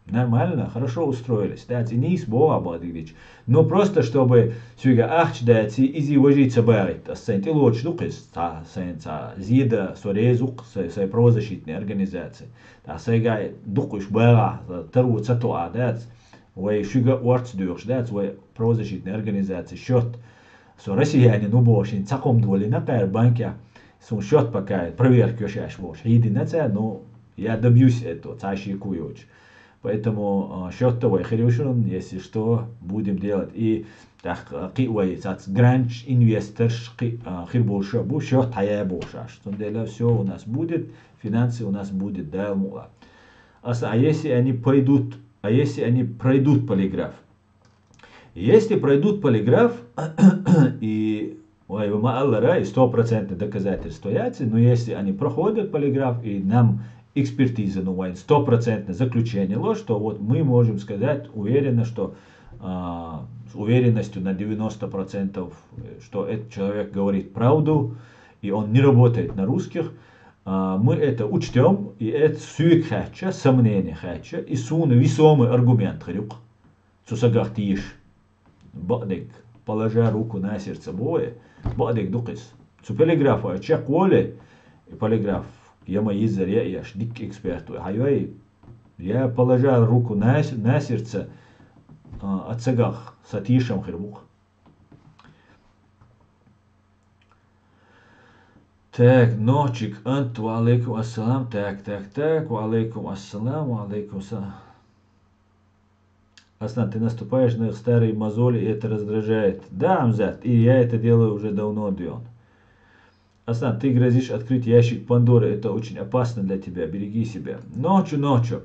нормально, хорошо устроились. Да, цӀе нийса богӀа бакъдерг дича. Но просто, чтобы соьга ахча даций, изий важий ца багӀитта. Ас сайн тӀелоцуш ду кхуьз, цхьа, сайн цхьа зеда, со реза ву-кх, сай, сай правозащитный организация. Тхьа сайга дукха уьш багӀахь, таро ца тоӀа дац. Вай шуьга орца доьхуш дац, вай правозащитный организация счёт. Со россиянин ву бохуш, хӀинца цхьа кхо-м долийна кхара банке. Суна счёт пока проверка йо шаьш бохуш. Хьийдина цара, ну, я добьюсь этого, цхьа шеко йоцуш. Поэтому, а, счёт-то вай хир ю шуна, если что, будем делать. И тӀаккха, а, кхин а вай цац гранч, инвесторш, кхин, а, хир болуш а бу, счёт хьая бохуш аш. Цундела всё у нас будет, финансы у нас будет, Дала мукъа. Аса, а если они пойдут, а если они пройдут полиграф? Если пройдут полиграф, и, ой, ма-аллара, и стопроцентное доказательство яц, но если они проходят полиграф, и нам экспертиза, ну, вайн стопроцентное заключение ло, что вот мы можем сказать уверенно, что а, с уверенностью на девяносто процентов, что этот человек говорит правду, и он не работает на русских, а, мы это учтем, и это суйк хача, сомнение хача, и суна весомый аргумент хрюк. Цу сагах тиеш. Бакъдег, положа руку на сердце бой, бакъдег дукъис. Цу полиграфа чек воле, полиграф, яма изер я яш, дик эксперт, хайвай, я положа руку на, с- на сердце, а, от сагах, са тиешам хрюк. Так, ночик, ант, ва алейкум ассалам. Так, так, так, ва алейкум ассалам, ва алейкум ассалам. Аслан, ты наступаешь на старые мозоли, и это раздражает. Да, Амзат, и я это делаю уже давно, Дион. Аслан, ты грозишь открыть ящик Пандоры, это очень опасно для тебя, береги себя. Ночью, ночью.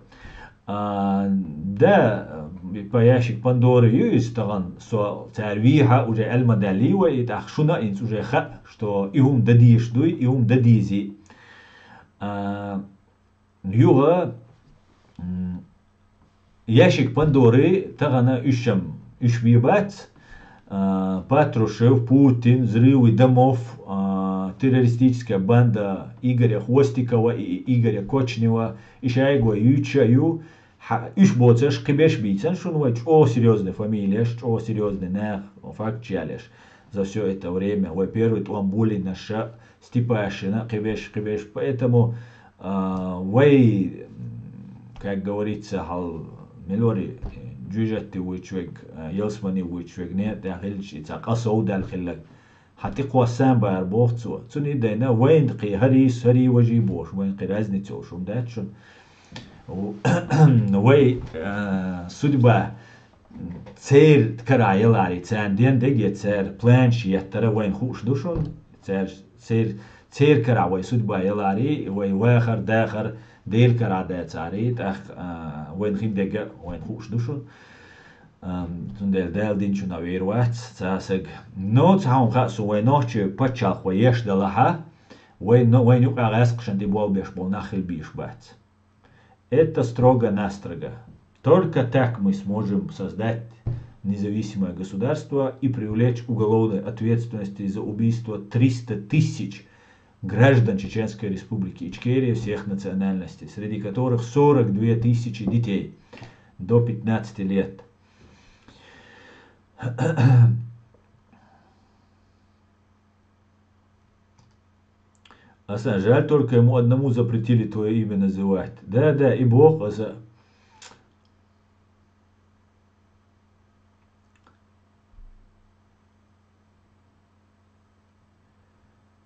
А, да, э, по ящик Пандоры юис таган со царь виха уже эльма далива, и так шуна инц уже ха, что и ум дадиш дуй, и ум дадизи. А, юга, м, ящик Пандоры тагана ушам, уш бибац, а, Патрушев, Путин, взрывы домов, а, террористическая банда Игоря Хвостикова и Игоря Кочнева, и шайго юча ю, ха, уш боцаш, кибеш бийцан, шун вай чо серьезный фамилияш, чо серьезный нах, факт чалеш. За все это время, вай первый туам були наша, Степашина, кибеш, кибеш. Поэтому, а, вай, м, как говорится, хал милори, э, джуджатти вучвег, э, елсмани вучвег, не, да хилч, ица касо дал хиллак. Хати квасан бар бохцу. Цуни дайна вайн кхи хари, сари важи бош, вайн кхи разницу шум дачун. У-, вай, э, судьба цер кара ялари, цан ден деге цер план ши яттара вайн хуш душун, цер, цер, цер кара вай судьба ялари, вай вахар, дахар, дел кара да цари, так, а, вайн хим деге вайн хуш душун. Ам, тундел дел динчуна вир вац, цасаг. Но цаун хасу вай ночи пачал хва еш далаха, вай но, вай нюк агас кшан ди бол беш бол нахил биш бац. Это строго-настрого. Только так мы сможем создать независимое государство и привлечь уголовной ответственности за убийство триста тысяч граждан Чеченской Республики Ичкерия всех национальностей, среди которых сорок две тысячи детей до пятнадцати лет. Асан, жаль, только ему одному запретили твое имя называть. Да, да, и Бог, аса.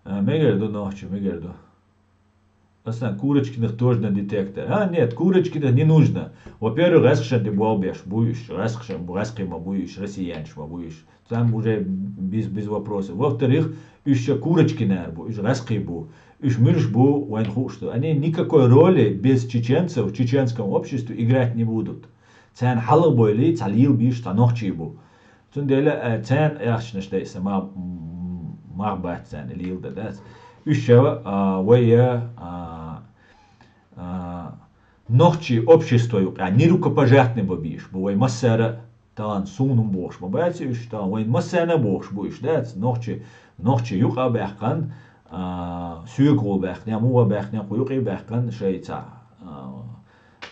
А, мегерду нохчу, мегерду. Асан, Курочкиных тоже на детектор. А, нет, Курочкиных не нужно. Во-первых, гасхшан де болбеш, буюш, гасхшан, гасхима буюш, россиянш ма буюш. Там уже без, без вопросов. Во-вторых, уж Курочкинар бу, уж гасхи бу, уж мюрш бу, вайн хушту. Они никакой роли без чеченцев в чеченском обществе играть не будут. Цан халых бойли, цалил биш, та нохчи бу. Цундела, э, цан яхшнаш дайса, ма, м, ма бат цан, лил да дас. Уж, а, вая, а, а, нохчи общество юк, а, не рукопожатный бу биш, бу вай массара, таан сунум бош, ма бат уж, таан вай массана бош, бу уж, да, нохчи, нохчи юк а бахкан, а, сюк гол бахня, муа бахня, ку юк и бахкан, шайца, а,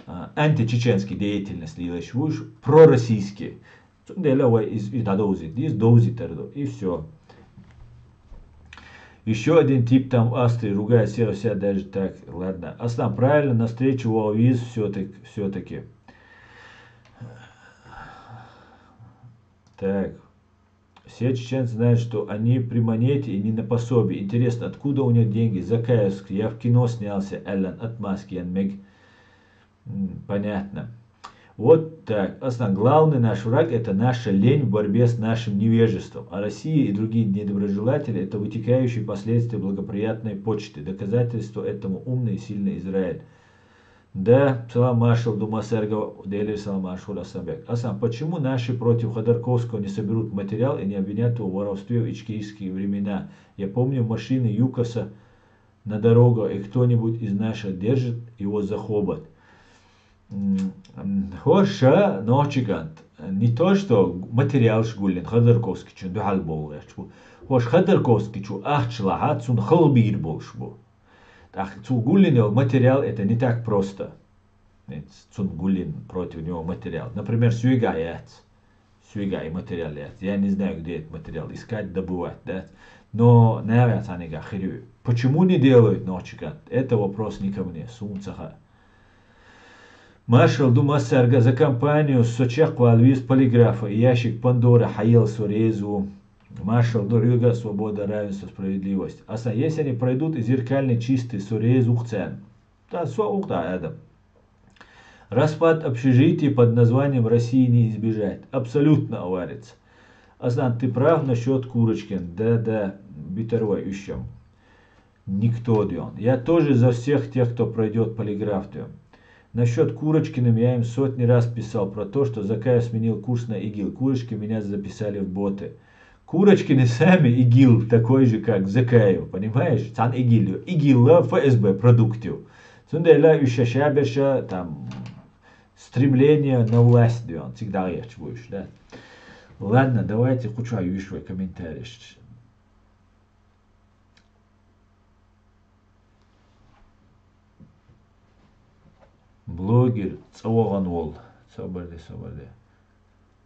а, античеченский деятельность лилаш уж, пророссийский. Цундела вай из, из дадоузи, из доузи тердо, и всё. Еще один тип там в Австрии ругает всех, вся даже так, ладно. Аслан, правильно, на встречу вау виз все-таки, все-таки. Так. Все чеченцы знают, что они при монете и не на пособии. Интересно, откуда у них деньги? Закаевск, я в кино снялся, Эллен, отмазки, Янмег. М, понятно. Вот так. Аслан, главный наш враг — это наша лень в борьбе с нашим невежеством. А Россия и другие недоброжелатели — это вытекающие последствия благоприятной почты. Доказательство этому — умный и сильный Израиль. Да, салам маршал Дума Сергов, Дели салам маршал Асамбек. Аслан, почему наши против Ходорковского не соберут материал и не обвинят его в воровстве в ичкерийские времена? Я помню машины ЮКОСа на дорогу, и кто-нибудь из наших держит его за хобот. М, м, Хорша, ночигант. не то, что материалаш гулйина Ходорковскийчун дуьхьал бовла гӀерташ бу. ХӀорш Ходорковскийчо ахча лахьа, цунна халхабийр болуш бу. ТӀаккха цо гулйина йолу материал, это не так просто. Цунна гулйина против него материал. Например, соьгахь яц. Соьгахь и материал яц. Я не знаю, где этот материал искать, добывать, да? Но нагахь цхьаьнгахь хир ю. Почему не делают ночика? Это вопрос не ко мне. Суна ца хаьа. Маршалла ду массаьрга за кампанию, со чекхвала веза полиграфа и ящик Пандоры хьаела, со реза ву. Маршалла ду хьоьга, свобода, равенство, справедливость. Аса, если они пройдут и зеркальный чистый, со реза ву-кх царна. Да, со ву-кх да, Адам. Распад общежитий под названием России не избежать. Абсолютно, аварец. Аслан, ты прав насчёт Курочкин. Да, да, битервай уьш ям. Никто, Дион. Я тоже за всех тех, кто пройдёт полиграф, Дион. Насчёт Курочкиным я им сотни раз писал про то, что Закаев сменил курс на ИГИЛ. Курочки меня записали в боты. Курочкины сами ИГИЛ такой же, как Закаев, понимаешь? Цхьана ИГИЛ ю. ИГИЛ ФСБ продукт ю. Цундела уьш ша-ша берша, там, стремление на власть, Дион. Цига дагӀерташ бу уьш, да? Ладно, давайте кху чохь юьйш вай комментарийш. Блогер цӀа вахана волу. Собар де, собар де.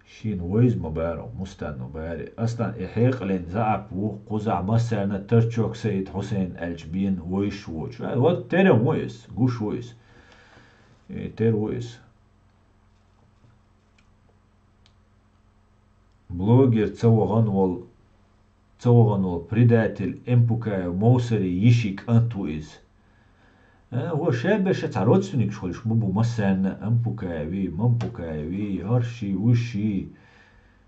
Шена вайза ма бара, Мустан ма бара. Аслан, и хьекъален заьӀап ву, кхузахь массарна Тарчок Саид Хьусайн аьлча бен вайш воцуш. А, вот тера ву иза, гуш ву иза. И тера ву иза. Блогер цӀа вахана волу, цӀа вахана волу предатель Эмпукаев Мовсарий йиши кӀант ву иза. Э, хӀо ша берша цхьа родственникаш хуьлуш ма бу массарна, Эмпукаеви, Мампукаеви, хӀорши, вуьши.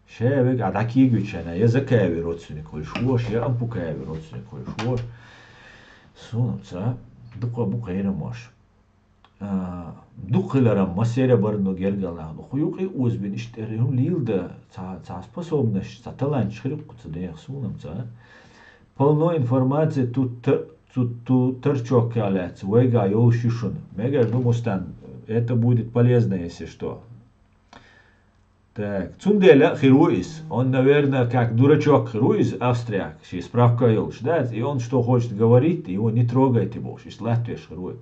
Ша вегахь дӀакегавичхьана, я Закаеви родственник хуьлуш хӀош, я Эмпукаеви родственник хуьлуш хӀош. Суна ца, дукха бу кхерамош. А, дукха хиларан, массеран а бара ду гергара нах. Кху юкъа а озабина иштта тӀера хӀума лийла дан, цхьа, цхьа способность, цхьа таланташ хир ю кху цу нехан, суна-м ца. Полно информации тут, т-, тут, тут Тарчокка лаьцна, вайгахь йолуш ю шуна. Мегар ду, Мустан, это будет полезно, если что. Так, цундела а хир ву иза. Он, наверное, как дурачок хир ву иза, австрияк, шен справка йолуш, да? И он что хочет говорить, его не трогайте бохуш, иштта латтавеш хир ву.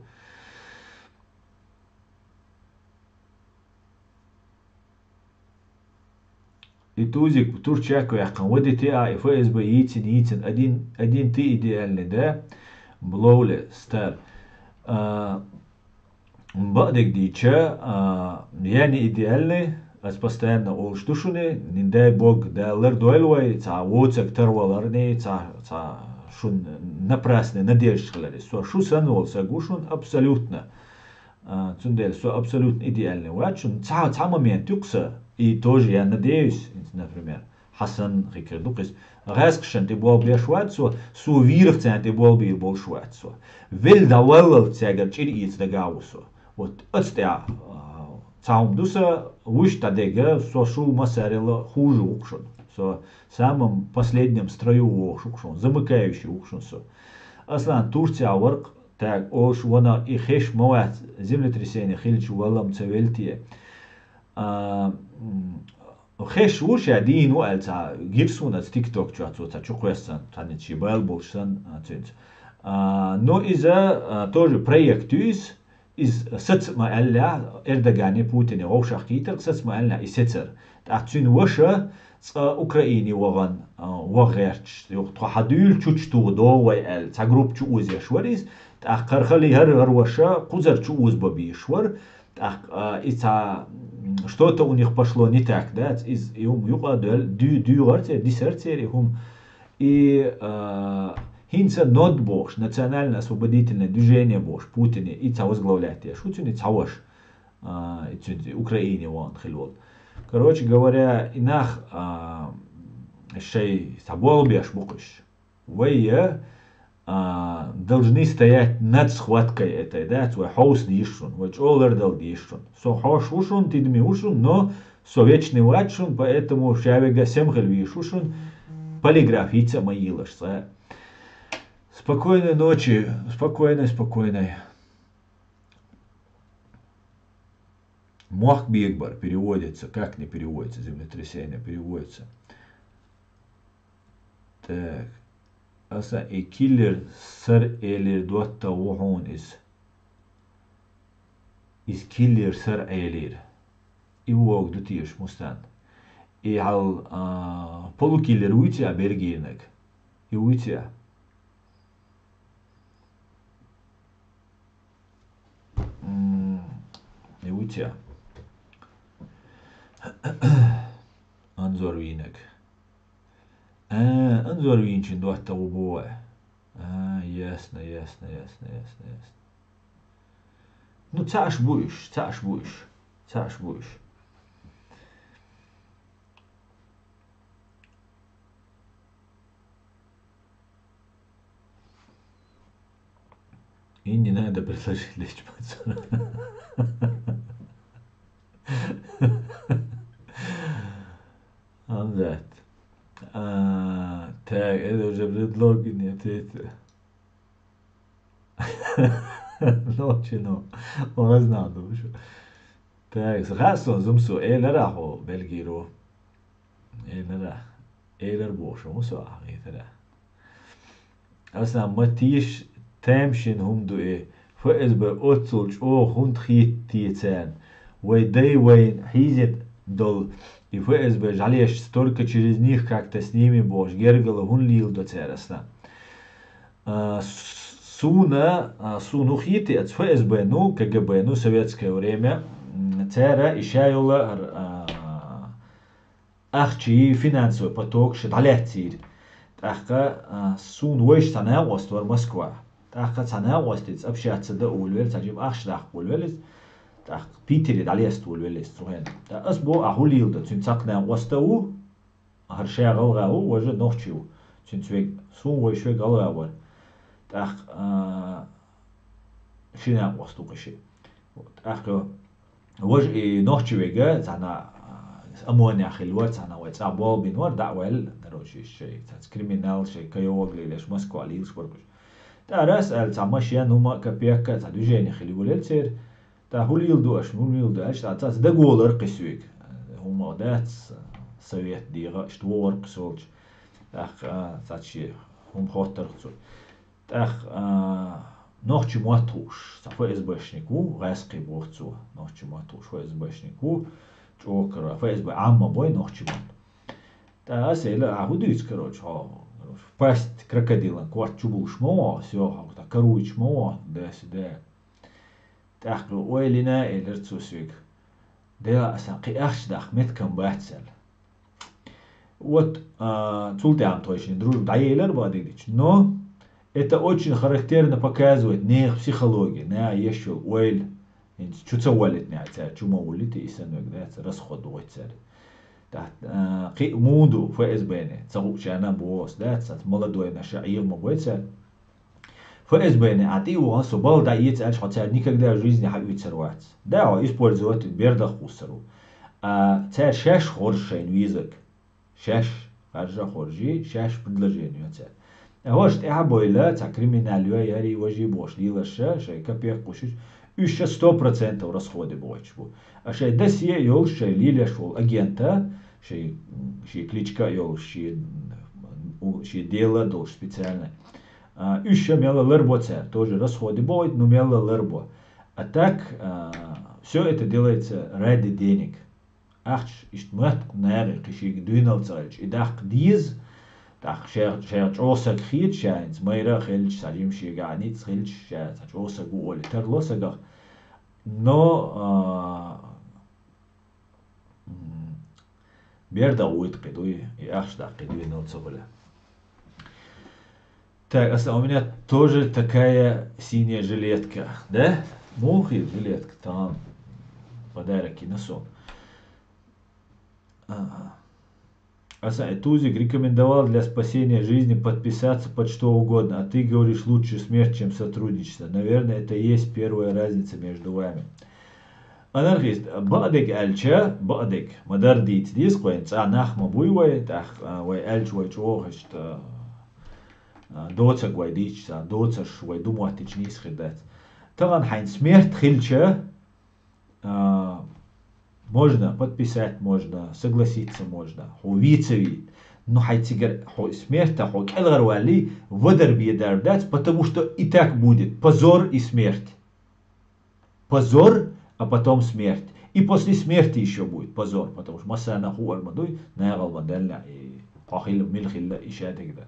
И Тузик турчак ваьккхина, вадите а, и ФСБ йийцина, йийцина, один, один ты идеальный, да? Блоуле, стар. А, Бакъдерг дийча, а, я не идеальный, ас постоянно олуш ду шуна, не дай бог, Дала лардойла вай, цхьа воцург тарваларний, цхьа, цхьа шун напрасный надеждаш хилар. Со шу санна волу саг ву шун абсолютно. А, цундела со абсолютно идеальный вац шун. Цхьа, цхьа момент ю-кх сан, и тоже я надеюсь, например, Хьасан хикар ду-кх иза. ГӀаьскхашна тӀе болбеш вац со, со вийрах царна тӀе болбийр болуш вац со. Велла дӀаваллалц цаьргара чӀир эца дагахь ву со. Вот оцу тӀехь, а, цхьа хӀума ду сан, вуьш дӀадега, со шу массарел а хуже ву-кх шуна. Со самом последнем строю вогӀуш ву-кх шуна, замыкающий ву-кх шуна со. Аслан Турцехь вара-кх, так олуш ванах и хезаш ма вац, землетрясение хилча валла-м ца велла те. А, м, хезаш ву ша дийна ву аьлла, цхьа гира суна аса TikTok чохь, цо цхьа чукхоьссина, цхьаьнца шен бала болуш санна, а, цуьнца. А, но иза, а, тоже проект ю иза, иза саца ма аьллехь, Эрдогане, Путине вовшах кхийтар, саца ма аьллехь и сецар. ТӀаккха цуьнан ваша цкъа Украине вахана, а, ваха гӀерташ, юха тхо хьан дуьйла чучу тугӀу догӀу вай аьлла, цхьа группа чу озъеш вара иза, тӀаккха хӀара хали хӀара, хӀара ваша кхузара чу озабан безаш вара, тӀаккха, а, и цхьа, м, что-то у них пошло не так, да, иза и хӀума юкъа а доьлла, дуь-, дуьйгӀара церан, дисара церан и хӀума. И, а, хӀинца нод бохуш, национально-освободительное движение бохуш, Путине, и цхьа возглавлять еш ву цуьнан и цхьа ваша, а, и цуьнан и Украине вахана хилла волу. Короче говоря, и нах, а, шайн цхьа болх беш бу-кх уьш. Вай, а, должны стоять над схваткой этой, да, вай хьовса дезаш шуна, вай чӀогӀа лардала дезаш шуна. Со хьош ву шуна, тидаме ву шуна, но со вечный вац шуна, поэтому ша вега сема хила везаш ву шуна, полиграф йийца а ма йийлаш цкъа. Спокойной ночи, спокойной, спокойной. Мохк бегабар переводится, как не переводится, землетрясение переводится. Так. Аса и киллер сар элир дотта ву хьун из. Из киллер сар элир. И вог ду теш мустан. И хал, а, полукиллер уйти а бергирнаг. И уйти а. М, и уйти а. Анзор вийнаг. А, анзор вийнчин дотта ву бу. А, ясно, ясно, ясно, ясно, ясно. Ну, цааш буш, цааш буш, цааш буш. И не надо предложить лечь под сон. Анзат. А, так, это уже предлоги, не ответы. Ночи, ну, он знал, ну, что. Так, сразу зумсу, э, лера хо, бельгиру. Э, лера. Э, лер бошо, мусу, а, э, лера. Аса ма тийш тайм шин хӀума ду и, ФСБ оццул чӀогӀа хӀунда хийтта те царна? Вай дай вайна хьийзина долу и ФСБ жӀалеш только через них как-то с ними бохуш гергала хӀунда лийла до цара аса? А, с-, суна, а, суна хийтта и ФСБ, ну, КГБ, ну, советское время, м, цара и ша йола, а, ахчий финансовый потокаш дӀалаьццийра. ТӀаккха, а, суна вайша цхьа накъост вара Москва. ТӀаккха цхьа накъостаца общаться дан а волавелла, цхьа жима ахча даккха волавелла иза. ТӀаккха Питере дӀалеста волавелла иза цу хенахь. ТӀаккха ас боху, а хӀун лийла до, цуьнан цхьа накъост а ву, хӀара ша гӀалгӀа ву, важа нохчи ву. Цуьнца вега, суна вайша вега гӀалгӀа вара. ТӀаккха, а, ши накъост ву кхин ши. ТӀаккха Важа и нохчи вега, цхьана, а, ОМОНехь хилла вара, цхьана вай цӀа болх бина вара, дӀа а ваьлла, короче, шайн цхьацца криминал, шайн кайогӀаг лелаш, Москва лелаш бара уьш. ТӀаккха ас аьлла, цхьа машен, хӀума, копейка, цхьа движение хилла йолаелла церан. ТӀаккха хӀун лийла ду аша, хӀун лийла ду аьлча, цхьацца дагаволар кхин соьга. ХӀума дац, совет дегӀа, иштта вогӀур кхин со олча. ТӀаккха, а, цхьацца шен хӀума хоттар цо. ТӀаккха, а, нохчи мотт хууш, цхьа ФСБшник ву, гӀаьскхи боху цо, нохчи мотт хууш ФСБшник ву, чӀогӀа кара, ФСБ Ӏамма бой нохчи мотт. ТӀаккха аса элира, а хӀун дуьйцу, короче, хьо, короче, в пасть крокодилан корта чу булуш ма ву, всё, хьо, так, каруйчу ма ву, да, сюда. ТӀаккха ойла йина, элира цо соьга. Дела аса кхин ахча даккха меттиг бац аьлла. Вот, а, цул тӀаьхьа тхойшинна дружба дӀаелира бакъдерг дича. Но это очень характерно показывает нехан психология, нехан еш йолу ойла. ХӀинца чу ца воллийтинехь цара, чу ма воллийтий, и санна вега дац, расход войт цара. ТӀаккха, а, кхин а муха ду ФСБ-ни, ца хуучарна а боху ас, дац, цхьацца молодойнаша Ӏеха ма бой цара. ФСБ-ни а тӀе а вахана, со балха дӀаэца аьлча, хьо цара никогда в жизни хьаоьцур вац. Да, хьо использовать бердах кхуссур ву. А цара шаьш хоржу шайна везарг. Шаьш харжа а хоржий, шаьш предложение йо цара. ХӀорш тӀаьхьа а бойла, цхьа криминал йой, яри важи бохуш лелаша, шайн копейка кхушуш, уьш ша сто процентов расходе бохуьйтуш бу. А шайн досье а йолуш, шайн лелеш волу агента, шайн, шен кличка а йолуш, шен, у, шен дело а долуш специально. А, уьш ша мелла ларбо цара, тоже расходе бохуьйту, но мелла ларбо. А так, а, всё это делается ради денег. Ахча иштта моьтту нагӀе кхин шега дуьйналла ца хилча, и даккха деза, тӀаккха шех, шех чӀогӀа саг хета ша хӀинца майра а хилча, цхьа жима шегахь ницкъ хилча, ша цхьа чӀогӀа саг ву олий тарло сагах. Но, а, м, бердах вуйта кхин дуй, и ахча даккха кхин дуьйналла ца хуьлу. Так, аса, у меня тоже такая синяя жилетка, да? Муха жилетка, там подарок и на сон. Ага. Аса, э, Тузик рекомендовал для спасения жизни подписаться под что угодно, а ты говоришь, лучше смерть, чем сотрудничество. Наверное, это и есть первая разница между вами. Анархист, бакъдерг аьлча, бакъдерг, ма-дарра дийца деза-кх вайн, цкъа нах ма буй вай, тӀаккха, а, вай аьлча вай чӀогӀа иштта, а, доцург вай дийцича, цхьа доцурш вай ду моттича нийса хир дац. Тахана хьайна смерть хилча, а, Можно подписать, можно согласиться, можно. Хьо вийца вийта. Ну, хьай цигара, хьо смерть, хьо кӀелгӀар валли, вадар бедар дац, потому что и так будет позор и смерть. Позор, а потом смерть. И после смерти ещё будет позор, потому что массарна хуур ма дуй, нагӀал ма делла, и похил, милхилла, и шадигда.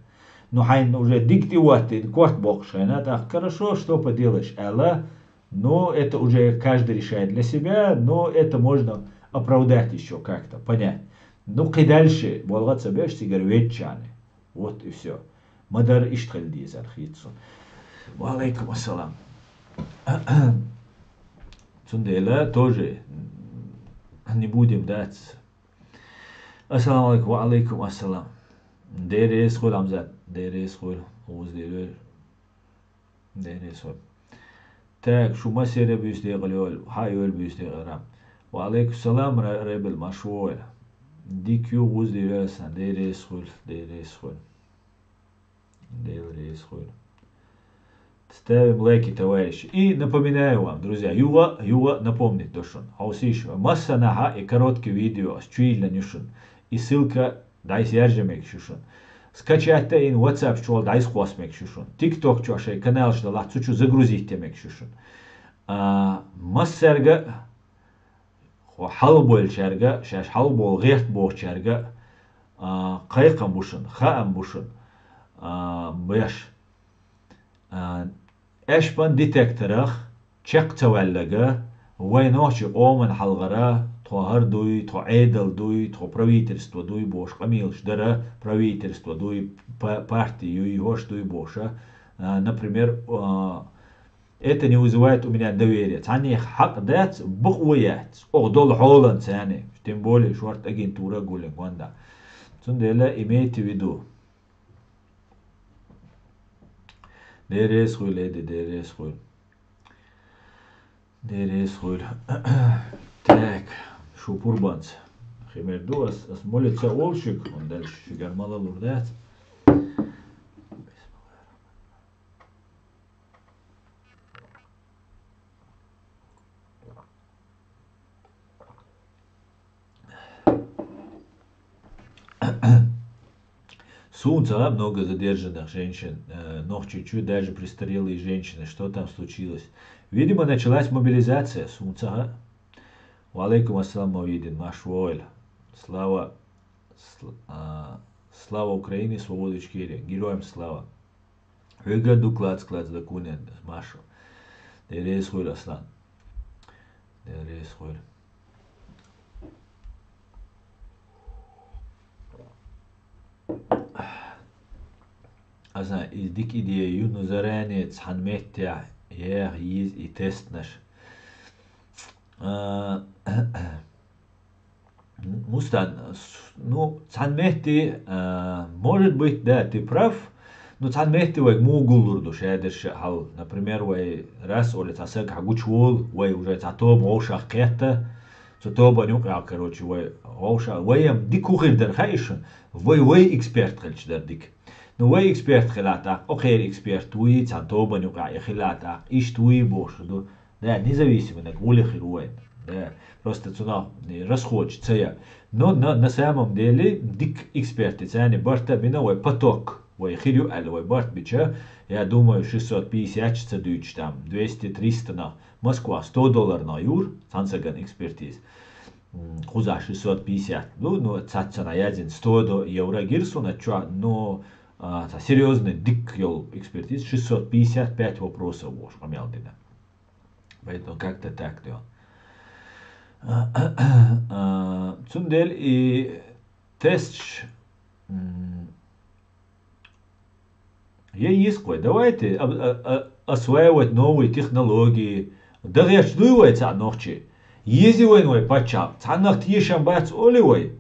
Ну, хьайна уже дигти ватти, корт боккхуш хьайна, так, хорошо, что поделаешь, Алла, ну, это уже каждый решает для себя, но это можно оправдать ещё как-то, понять. Ну, кхы дальше, болга ца беш, цигара веччане. Вот и всё. Мадар иштхал дезар хицу. Ва алейкум ассалам. Цундела тоже не будем дать. Ассаламу алейкум, ва алейкум ассалам. Дерес хуй, Ламзат. Дерес хуй. Уз дерес. Дерес хуй. Так, шу масера бюс дегал йол, ха йол бюс дегал. Ва алейкум салам, Ра-, Ребел Машвойл. Дик ю уз дерес, дерес хуй, дерес хуй. Дерес хуй. Ставим лайки, товарищи. И напоминаю вам, друзья, юга, юга напомнить дошун. Хьовсиш, масса наха и короткий видео с чуйла нюшун. И ссылка дайс яржа мегаш ю шун. Скачать да ин WhatsApp чула дайс хос мегаш ю шун. TikTok чула шай каналш да лахцу чу загрузить да мегаш ю шун. А, массарга хьалболчарга, шаш хьалбол гӀерт бохчарга, а, кхайкам бушун, хаам бушун, а, беш. А, эшпан детекторах чекх ца ваьллага, вай нохчи къоман хьалгара, тхо хӀар дуй, тхо Ӏедал дуй, тхо правительство дуй, бош къамелаш дара, правительство дуй, па-, парти юй, хош дуй боша. А, например, а, это не вызывает у меня доверия. Цхьаннех хьакъ дац, бакъо яц. Ох, дол хьолан цани. Тем более, шорт агентура гулин гонда. Цундела имейте в виду. Дерес хуй, леди, дерес хуй. Дерес хуй. Так, шу пурбанц. Химер ду, ас, ас молиться олшик, он дальше шигар мала лурдат. Сунца много задержанных женщин, э, нохчи чу, даже престарелые женщины. Что там случилось? Видимо, началась мобилизация. Сунца. Ва алейкум ассалам, Мавидин, Машвойл. Слава, сл-, а, слава Украине, свобода Ичкерии. Героям слава. Хьоьга ду клац-клац дакунен, Маша. Дерес хуй, Аслан. Дерес хуй. Аса из дик идея ю, ну, заранее цхьан меттехь ех йиз и тестнаш. А, Мустан, с-, ну, цхьан метте, а, может быть, да, ты прав, ну, цхьан метте вайга муха гуллур ду шадерша хьал. Например, вай рас оле цхьа саг хьа гучуволу, вай уже цхьа тоба вовшах кхетта, цу тобан юкъахь, короче, вай вовша, вай ам дика хӀу хир дара хаьий шуна, вай, вай эксперт хилча дара дика. Ну, вай эксперт хилла тӀаккха, окхера эксперт вуй, цхьан тобан юкъахь и хилла тӀаккха, иштта вуй бохуш ду. Да, независимый наг гӀули хир ву вайн. Да, просто цунах расходаш ца я. Но на, на самом деле, дик эксперты царни барта бина вай поток, вай хир ю аьлла вай барт бича, я думаю, шестьсот пятьдесят ца дуьйцуш там, двести-триста нах. Москва сто доллар нах юр, цхьан саган экспертиз. М, кхуза шестьсот пятьдесят. Ну, ну, цаццана язин сто до евро гир суна чуа, но, а, ца серьёзный дик йол экспертиз, шестьсот пятьдесят пять вопросов вош къамел дина. Поэтому как-то так, да. А, цундел и тестш, м, я йискъой. Давайте об-, а, а, осваивать новые технологии. Дагъерч дуй вай цхьа нохчи. Ези вайн вай паччахь. Цхьаннах тешам бац оли вай.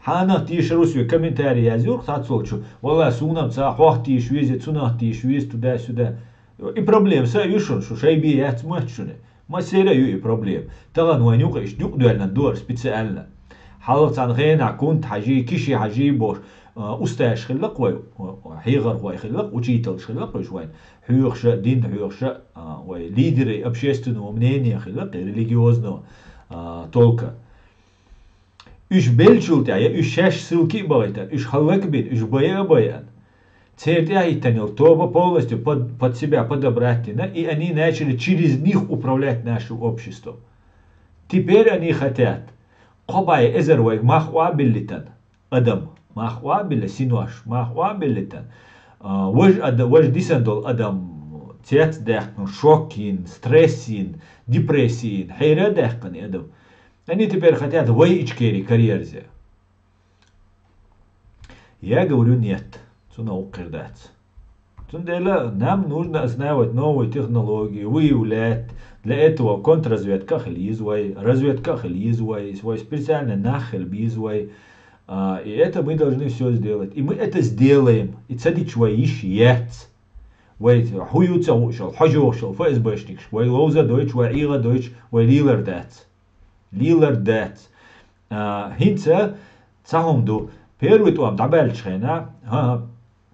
Хьанах тешар ву соь комментарий язйурх цхьацолчу. Валла, сунам ца хьох тийш веза, цунах тийш веза, туда-сюда. И проблема са ю шуна, шу шай бе яц моьтту шуна. Масера ю и проблема. Тахана вайн юкъа иштта юкъадоьллина дора специально. Хьалха цхьана хенахь кунт хьажий, киши хьажий бош, а, усташ хиллакх вай, а, хьехархой хиллакх, учителаш хиллакх уьш вайн. Хьоьхуша, дин хьоьхуша, а, вай лидеры общественного мнения хиллакх, религиозного, а, толка. Уьш беллачул тӀехьа, я уьш шаьш ссылке а бахийтар, уьш хӀаллакбина, уьш байа а байан. Церан тӀехьа хӀиттанел тоба полностью под, под себя подобрать дина, и они начали через них управлять нашим обществом. Теперь они хотят, кхо бӀаь эзар вайга мах охьабиллитан адам, мах охьабилла, синош, мах охьабиллитан, а, вож ада-, вож дисан долу адам цецдаьккхина, шок йина, стресс йина, депрессия йина, хьера а даьккхина и адам. Они теперь хотят вай Ичкери карьерзе. Я говорю, нет, цунах вукхуьр дац. Цундела нам нужно осваивать новые технологии, выявлять. Для этого контрразведка а хила еза вай, разведка а хила еза вай, вай специальный нах хила беза вай. А, и это мы должны всё сделать. И мы это сделаем. И ца дича вай йиш яц. Вай хӀу ю ца хууш йолу, хьожа йогӀуш йолу ФСБшникаш, вай ловза а дойтуш, вай ӀийгӀа а дойтуш, вай лелар дац. Лелар дац. А, хӀинца цхьа хӀума ду. Первый тӀом дӀабаьллачу хенахь, хӀан-хӀа,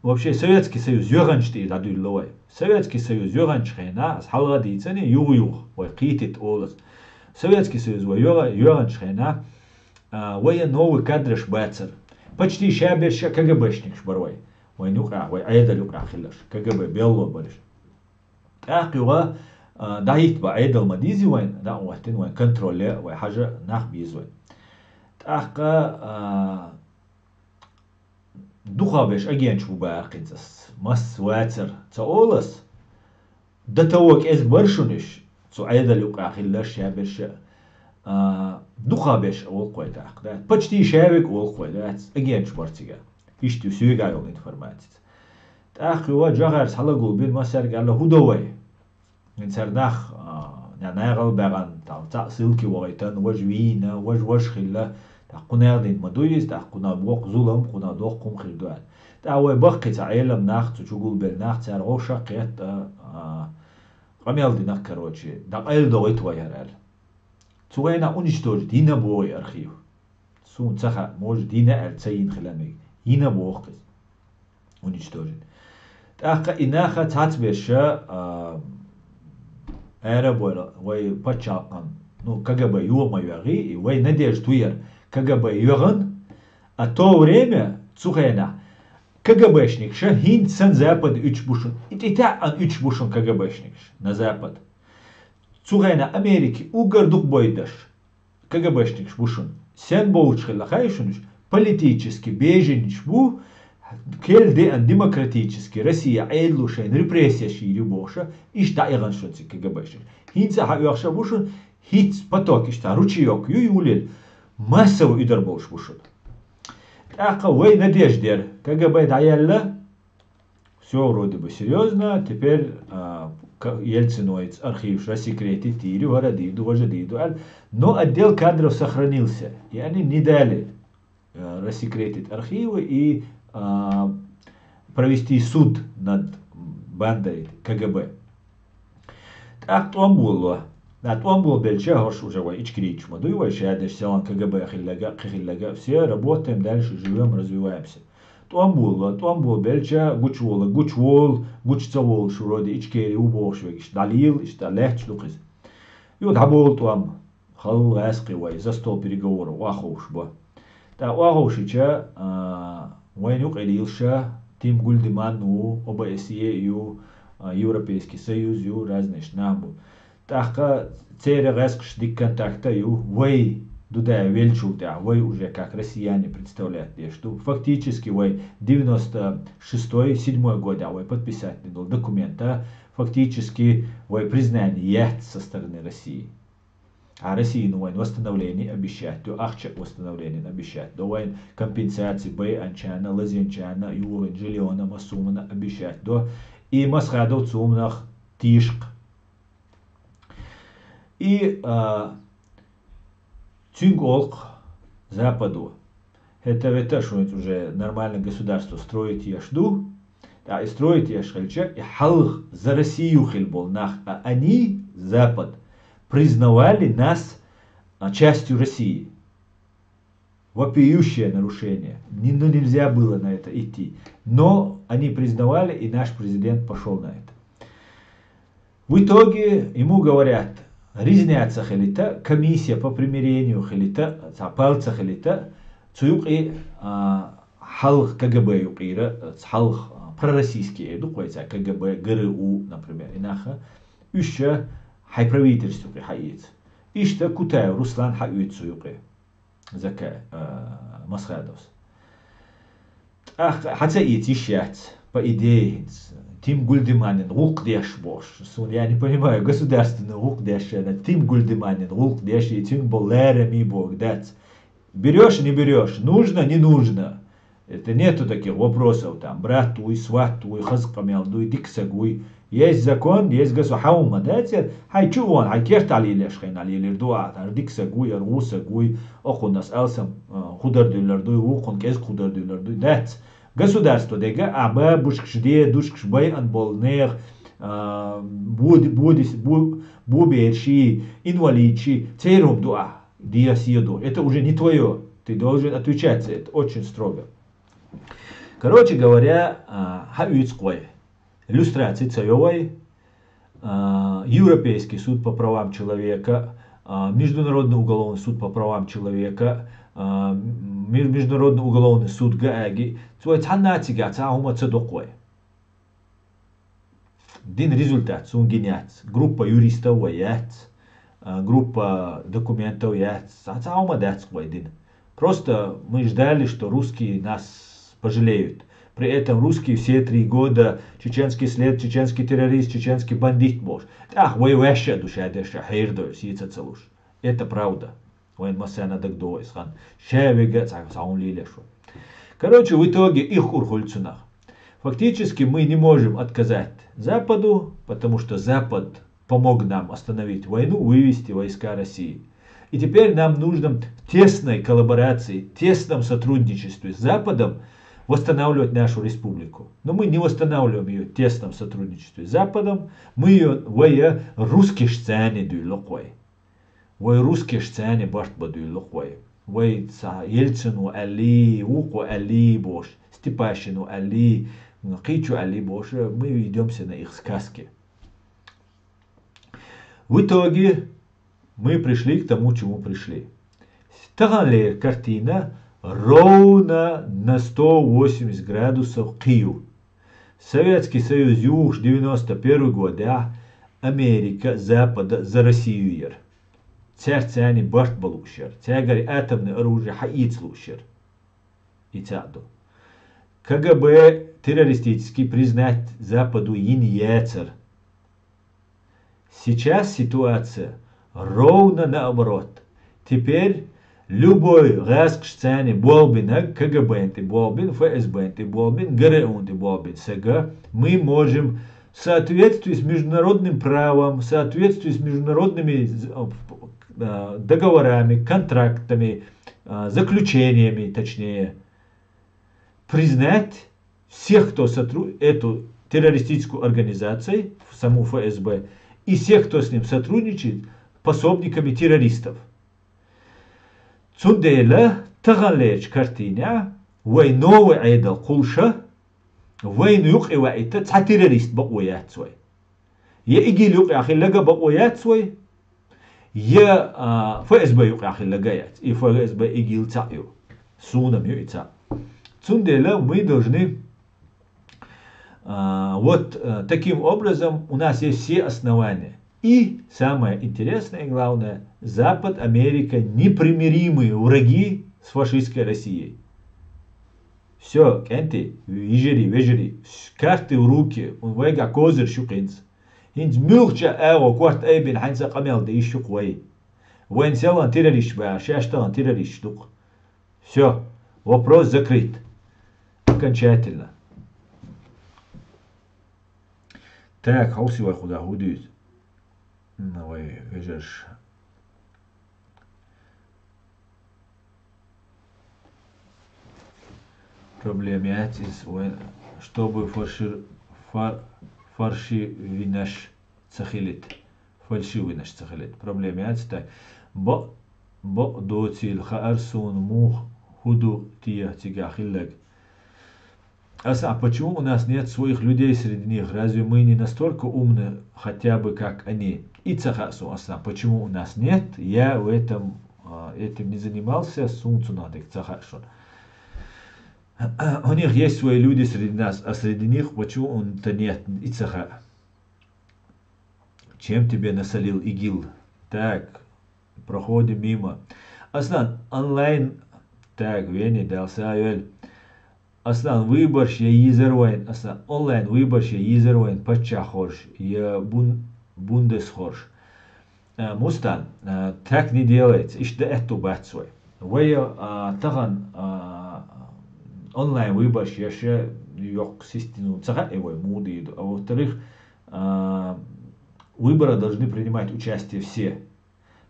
вообще Советский Союз йоьханчу тӀера дӀадуьйлало вай. Советский Союз йоьханчу хенахь, ас хьалха а дийцина, юха-юха, вай кхетийта олу ас. Советский Союз вай йоьха-, йоьханчу хенахь, а, вайн новый кадраш бацара. Почти шаберш а КГБшникаш бара вай. Вайн юкъахь, вай Ӏедал юкъахь хилларш, КГБ белло бараш. ТӀаккха юха, а, дӀахӀитта бан Ӏедал ма дийзи вайн, дӀа а хӀоттийна вайн контроле, вай хьажа нах беза вайн. ТӀаккха, а, дукхахберш агенташ бу баьхкинца ас, масса вацара ца олу ас. До того кӀезиг бара шуна уьш, цу Ӏедал юкъахь хилларш, шаберш а, а, дукхахберш а олу-кх вай тӀаккха, да? Почти шаверг олу-кх вай, дац, агенташ бара цигахь. Иштта ю соьгахь йолу информацица. ТӀаккха юха жохаьрца хьалагулбина, массаьрга аьлла, хӀун до вай? Цара нах, а, нагӀал баьхна, цхьаъ ссылке вахийтина, важа вийна, важа, важа хилла, тӀаккха кхунах дина ма ду иза, тӀаккха кхунах боккха зулам, кхунах доккха хӀума хир ду аьлла. ТӀаккха вай баккхийчу Ӏелам нах, цу чу гулбелла нах, цара вовшах а кхетта, а, къамел дина-кх, короче, дӀакъайладохуьйту вай хӀара аьлла. Цу хенахь уничтожить йина боху и архив. Суна ца хаьа, может, йина аьлла ца йина хила мега. Йина боху иза. Уничтожить. ТӀаккха и нах цхьацберш а, а, ара а бовла, вай пачхьалкхан, ну, КГБ йо ма йоьгӀий, и вай надежда ю яра КГБ йоьгӀна, а то время, цу хенахь, КГБшникаш а хӀинца санна Западе уьттуш бу шуна, и тӀетаьӀӀана уьттуш бу шуна КГБшникаш на Запад. Цу хенахь Америке уггар дукха бойдеш КГБшникаш бу шуна. Сен боцуш хилла хаьий шуна уьш? Политически беженец бу, кел деана демократически Россия Ӏедало шайна репрессеш йийр ю бохуш а, иштта дӀаихна шуна цига КГБшникаш. ХӀинца а хьаоьхуш а бу шуна, хӀинца поток иштта ручеёк ю юлийла, массово уьдар болуш бу шуна. ТӀаккха вай надежда яра, КГБ дӀаяьлла, всё вроде бы серьёзно, теперь, а, к-, Ельциновец архиваш рассекретить йийр ю, хӀара а дийр ду, важа а дийр ду аьлла. Но отдел кадров сохранился, и они не дали, а, рассекретить архивы и, а, провести суд над бандой КГБ. ТӀаккха тӀом болало. ТӀом болабелча, хӀорш уже вай ичкерийча ма дуй вай, шадерш селхан КГБ хилларга а, кхин хилларга а, все работаем дальше, живём, развиваемся. ТӀом болало, тӀом болабелча, гучуволу, гучуволу, гучу ца волуш вроде Ичкери ву бохуш верг иштта дӀалийла, иштта лаьтташ ду-кх иза. Юха дӀаболу тӀом, хала гӀаьскхи вай, за стол переговоров охьаховшабо. ТӀаккха охьаховшича, а, вайна юкъе лелаш а, Тим Гульдеман ву, ОБСЕ ю, а, Европейский Союз ю, разные нах бу. ТӀаккха церан гӀаьскхашца дика контакт а ю, вай Дудаев веллачул тӀаьхьа, вай уже как россияне представлять деш ду. Фактически вай девяносто шестой, седьмой годехь вай подписать дина долу документ а, фактически вай признание яц со стороны России. А Россия, ну, вайн восстановление обещать ду, ахча восстановление обещать ду, вайн компенсации байинчарна, лазинчарна, юхин жильёна, массо хӀуманна обещать ду. И масхадов цу хӀуманах тийшакх. И, а, цуьнга олу-кх Западо: «ХӀета-вета, шуьнца уже нормальное государство строить еш ду, ткъа и строить еш хилча, и хьалха за Россию хилла болу нах, а они, Запад, признавали нас, а, частью России». Вопиющее нарушение. Ни-, ну, нельзя было на это идти. Но они признавали, и наш президент пошёл на это. В итоге ему говорят: Резня ца хилийта, комиссия по примирению хилийта, цхьа палата ца хилийта, цу юкъе, а, хьалха КГБ юкъера, цхьа хьалха, а, пророссийский эр ду-кх вай цхьа КГБ, ГРУ, например, и нах, уьш хьай правительство юкъе хьаэца. Иштта Кутаев Руслан хьаоьцу цу юкъе. Зака, а, Масхадовс. ТӀаккха хьа ца эца йиш яц, по идее, хӀинца. Тим Гульдеманин гӀуллакх деш бохуш. Суна, я не понимаю, государственный гӀуллакх деш шена, Тим Гульдеманин гӀуллакх деш, и цуьнга болу лараме боху дац. Берёшь, не берёшь, нужно, не нужно. Это нету таких вопросов, там, брат твой, сват твой, хаза къамел дуй, дика саг вуй. Есть закон, есть госу-, хьан хӀума дац яра, хьайн чу а вон, хьайн кертахь лелош хенахь лелийр ду ахьа, хӀара дика саг вуй, хӀара вон саг вуй, окхунна ас алсам, а, хӀу дар дуьллар дуй, вукхунна кӀезиг хӀу дар дуьллар дуй, дац. Государство дерг а бабушкаш, дедушкаш, байъина болу нехан, а, боди-, бодис-, бо-, бобераш, инвалидаш, церан хӀума ду ахьа, дехьа-сехьа ду. Это уже не твоё. Ты должен отвечать за это очень строго. Короче говоря, а, хьаоьцу-кх вай. Люстраций ца йо вай, а, Европейский суд по правам человека, а, Международный уголовный суд по правам человека, а, м-, Международный уголовный суд Гааги, цу вай цхьанна а цигахь цхьа а хӀума ца до-кх вай. Дина результат суна гина яц. Группа юристов вай яц, а, группа документов яц. Цхьа, цхьа а хӀума дац-кх вай дина. Просто мы ждали, что русские нас пожалеют. При этом русские все три года чеченский след, чеченский террорист, чеченский бандит бохуш. ТӀаккха вай ваьшша а ду ша дерш, хьерадо сийца ца луш. Это правда. Вайн массарна дагадогӀу иза хан. Ша вега а цхьа, цхьа хӀума лелош ву. Короче, в итоге их кӀур хуьлу цунах. Фактически мы не можем отказать Западу, потому что Запад помог нам остановить войну, вывести войска России. И теперь нам нужно в тесной коллаборации, в тесном сотрудничестве с Западом восстанавливать нашу республику. Но мы не восстанавливаем её в тесном сотрудничестве с Западом, мы её, вай, русскешца дуьйлу-кх вай. Вай русскешца барт бан дуьйлу-кх вай. Вай цхьа Ельцин ву аьллий, вукхо аьллий бохуш, Степашин ву аьллий, кхечо аьллий бохуш, мы ведёмся на их сказки. В итоге мы пришли к тому, чему пришли. Таханлера картина ровно на сто восемьдесят градусов кхин ю. Советский Союз юхуш девяносто первый годехь Америка Запада за Россию яра. Цаьрца барт бан лууш яра. Цаьргара атомный оружие хьаэца лууш яра. И цхьаъ ду. КГБ террористический признать Западу йина яцара. Сейчас ситуация ровно наоборот. Теперь любой гӀаскхашца болх бинарг, КГБ-н тӀе болх бина, ФСБ-н тӀе болх бина, ГРУ-н тӀе болх бина сага, мы можем в соответствии с международным правом, в соответствии с международными, э, договорами, контрактами, э, заключениями, точнее, признать всех, кто сотру-, эту террористическую организацию, саму ФСБ, и всех, кто с ним сотрудничает, пособниками террористов. Цундела таханлерчу картинехь вай новый Ӏедал кхуллуш, вайна юкъе ваийта цхьа террорист бакъо яц вай. Я ИГИЛ юкъехь хилларг а бакъо яц вай, я, а, ФСБ юкъехь хилларг а яц. И ФСБ, ИГИЛ цхьаъ ю. Суна-м ю и цхьаъ. Цундела мы должны, а, вот, а, таким образом у нас есть все основания. И самое интересное и главное, Запад, Америка — непримиримые враги с фашистской Россией. Всё, кӀентий, йижарий, вежарий, с-, карты в руки, вайгахь козырь шу хӀинца. ХӀинца муьлххачу агӀор корта айбина хьаьнца къамел де йиш ю-кх вай. Вайна селхана террористаш бахьара, шаьш тахана террористаш ду-кх. Всё, вопрос закрыт. Окончательно. Так, хьовсий вай кхузахь хӀун дуьйцу? М, вай вежарша. Проблема яц иза, вай, чтобы фаршир-, фар-, фаршивинаш ца хилийта. Фальшивинаш ца хилийта. Проблема яц, так. Бакъ-, бакъ доцийла хаьара суна, муха, хӀун ду те цигахь хилларг. Аслан, почему у нас нет своих людей среди них? Разве мы не настолько умны, хотя бы как они? И ца хаьа сона, Аслан, почему у нас нет? Я в этом, а, этим не занимался, сона цунах дика ца хаьа шуна. У них есть свои люди среди нас, а среди них почему он-то нет? И ца хаьа. Чем тебе насолил ИГИЛ? Так, проходим мимо. Аслан, онлайн, так, Вени, Дала сагӀа йойла. Аслан, выбораш я йизар вайна, Аслан, онлайн выбораш я йизар вайна паччахьа хоржа, я бун-, бундесхоржа. А, Мустан, а, так не делается, иштта аьттув бац вай. Вай, а, тахан, а, онлайн выбораш еш йоккха система ца хаьа вай муха дийр ду. А во-вторых, а, выборы должны принимать участие все.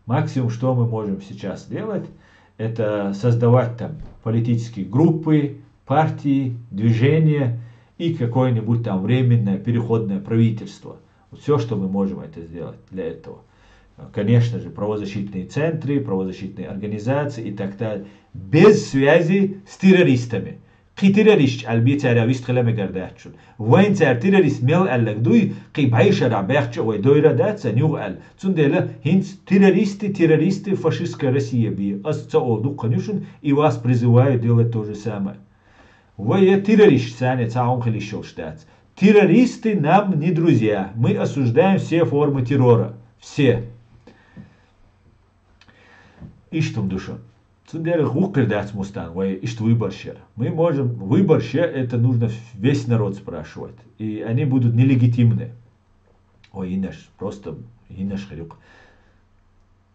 Максимум, что мы можем сейчас сделать, это создавать там политические группы, партии, движения и какое-нибудь там временное переходное правительство. Вот все, что мы можем это сделать для этого. Конечно же, правозащитные центры, правозащитные организации и так далее. Без связи с террористами. Кхы террористаш аьлча бе царех вист хила мегар дац шуна. Вайна цар террорист мел аьлларг дуй, кхы бӀешарахь баьхча а вай дойра дац, царна юха аьлла. Цундела хӀинца террористы, террористы, фашистская Россия бе. Ас ца олу дуккха ю шуна, и вас призываю делать то же самое. Вай я террористаш санна цхьа хӀума хила йиш йолуш дац. Террористы нам не друзья. Мы осуждаем все формы террора. Все. Иштта хӀума ду шуна. Цундела гӀуллакх хир дац, Мустан, вай иштта выбораш яр. Мы можем, выбораш яр, это нужно весь народ спрашивать. И они будут нелегитимны. Ой, инаш, просто инаш хир ю-кх.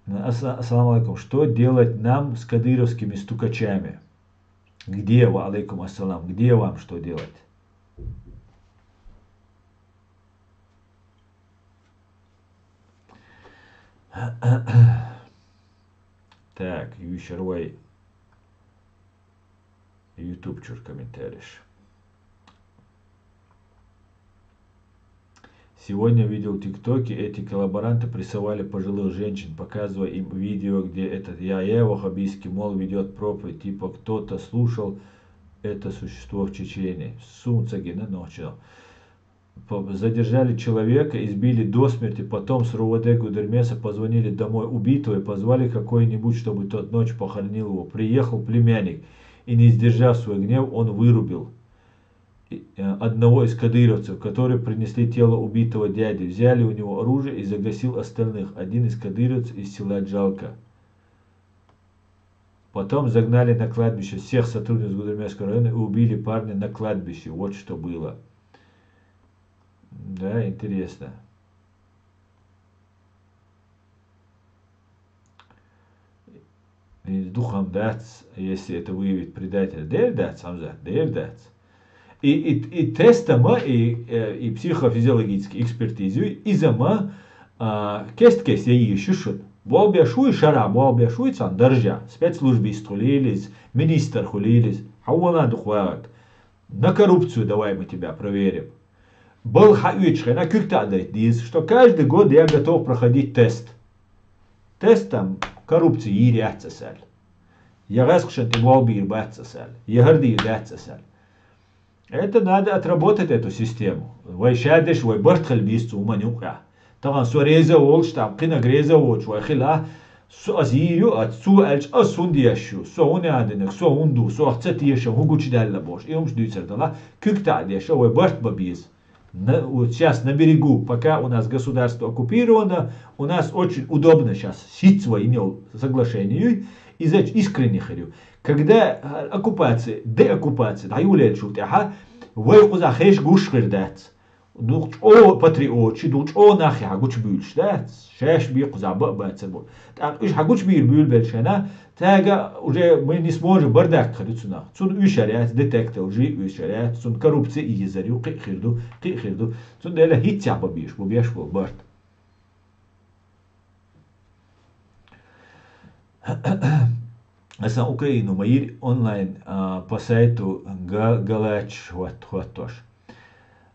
Аса-, ассаламу алейкум. Что делать нам с кадыровскими стукачами? Где, ва алейкум ассалам, где вам что делать? Так, юьйцур вай YouTube чуьра комментареш. Сегодня видел в ТикТоке, эти коллаборанты прессовали пожилых женщин, показывая им видео, где этот я-я ваххабистский мол ведёт проповедь, типа кто-то слушал это существо в Чечении. Сунца гина ночью. По-, задержали человека, избили до смерти, потом с РУВД Гудермеса позвонили домой убитого и позвали какой-нибудь, чтобы тот ночь похоронил его. Приехал племянник, и, не сдержав свой гнев, он вырубил и, э, одного из кадыровцев, которые принесли тело убитого дяди, взяли у него оружие и загасил остальных. Один из кадыровцев из села Джалка. Потом загнали на кладбище всех сотрудников Гудермесского района и убили парня на кладбище. Вот что было. Да, интересно. И духом дац, если это выявить предателя. Дер дац, Хамзат, дер дац. И, и, и тестама, и, э, и психофизиологический экспертизу, и зама, а, кест-кест я йийшуш шуна. Болх беш вуй шарахь, болх беш вуй цхьана даржехь, спецслужбист хуьлийла иза, министр хуьлийла иза, хьан вала дукха вагӀарг. На коррупцию давай мы тебя проверим. Балха хьаоьцучу хенахь куьг таӀа дайта деза, что каждый год я готов проходить тест. Тестам коррупция йийр яц аса аьлла. Я гӀаьскхашна тӀе болх бийр бац аса аьлла, я хӀара дийр дац аса аьлла. Это надо отработать, эту систему. Вай ша деш, вай барт хила беза цу хӀуманна юкъахь. Тахана со реза а волуш, тӀаккха кхинаг реза а воцуш вай хилахь, со ас йийр ю, ас цо аьлча, ас хӀунда еш ю, со хӀун а динарг, со хӀунда ду, со ца тешам, хӀун гучудаьлла бохуш, и хӀумаш дуьйцур далахь, куьг таӀа деш, вай барт бан беза. На, вот щас на берегу, пока у нас государство оккупировано, у нас очень удобно щас, сицца вай йина йолу соглашение юй, иза искренне хир ю. Когда, а, оккупация, деоккупация дӀайолаеллачул тӀаьхьа, вай кхузахь хеш гуш хир дац. Дукха чӀогӀа патриоташ, дукха чӀогӀа нах хьан гучубуьйлуш дац, шаьш бен кхузахь бан а бацар бу. ТӀаккха уьш хьан гучубийр буьйлабеллачу хенахь, цаьрга уже мы не сможем, бардак хир ю цунах. Цунна уьш яр яц, детектор жи уьш яр яц, цунна коррупция и езар ю, кхин а хир ду, кхин а хир ду. Цундела хӀинццехь бан безаш бу беш болу барт. Аса Украину ма йира онлайн, а, по сайту га-, галачаш хӀотт-, хӀоттош.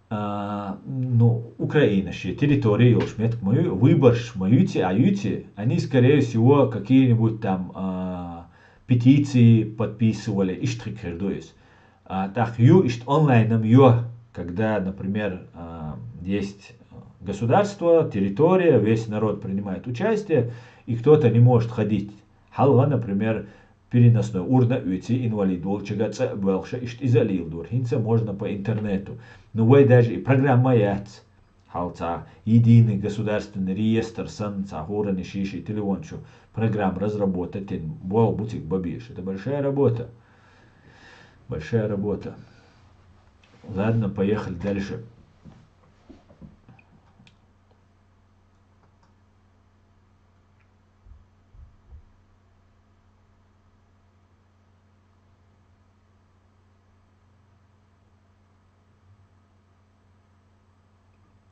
А, ну, Украина шен территори йолуш меттиг ма ю, выбораш ма юьйци, а юьйци, они, скорее всего, какие-нибудь там, а, петиции подписывали, иштта хир ду иза. А, так, ю, ишт онлайном ю, когда, например, а, есть государство, территория, весь народ принимает участие, и кто-то не может ходить. Хьалха, например, переносной урна уйти инвалид волчага цӀа а боьлхуша, ишт иза а лийла дур. Хинца можно по интернету. Ну, вай даже и программа яц. Хьал цхьа единый государственный реестр санна, цхьа хӀоранна ший-ший телефон чу программа разработать дина, болх бу цига бан безаш. Это большая работа. Большая работа. Ладно, поехали дальше.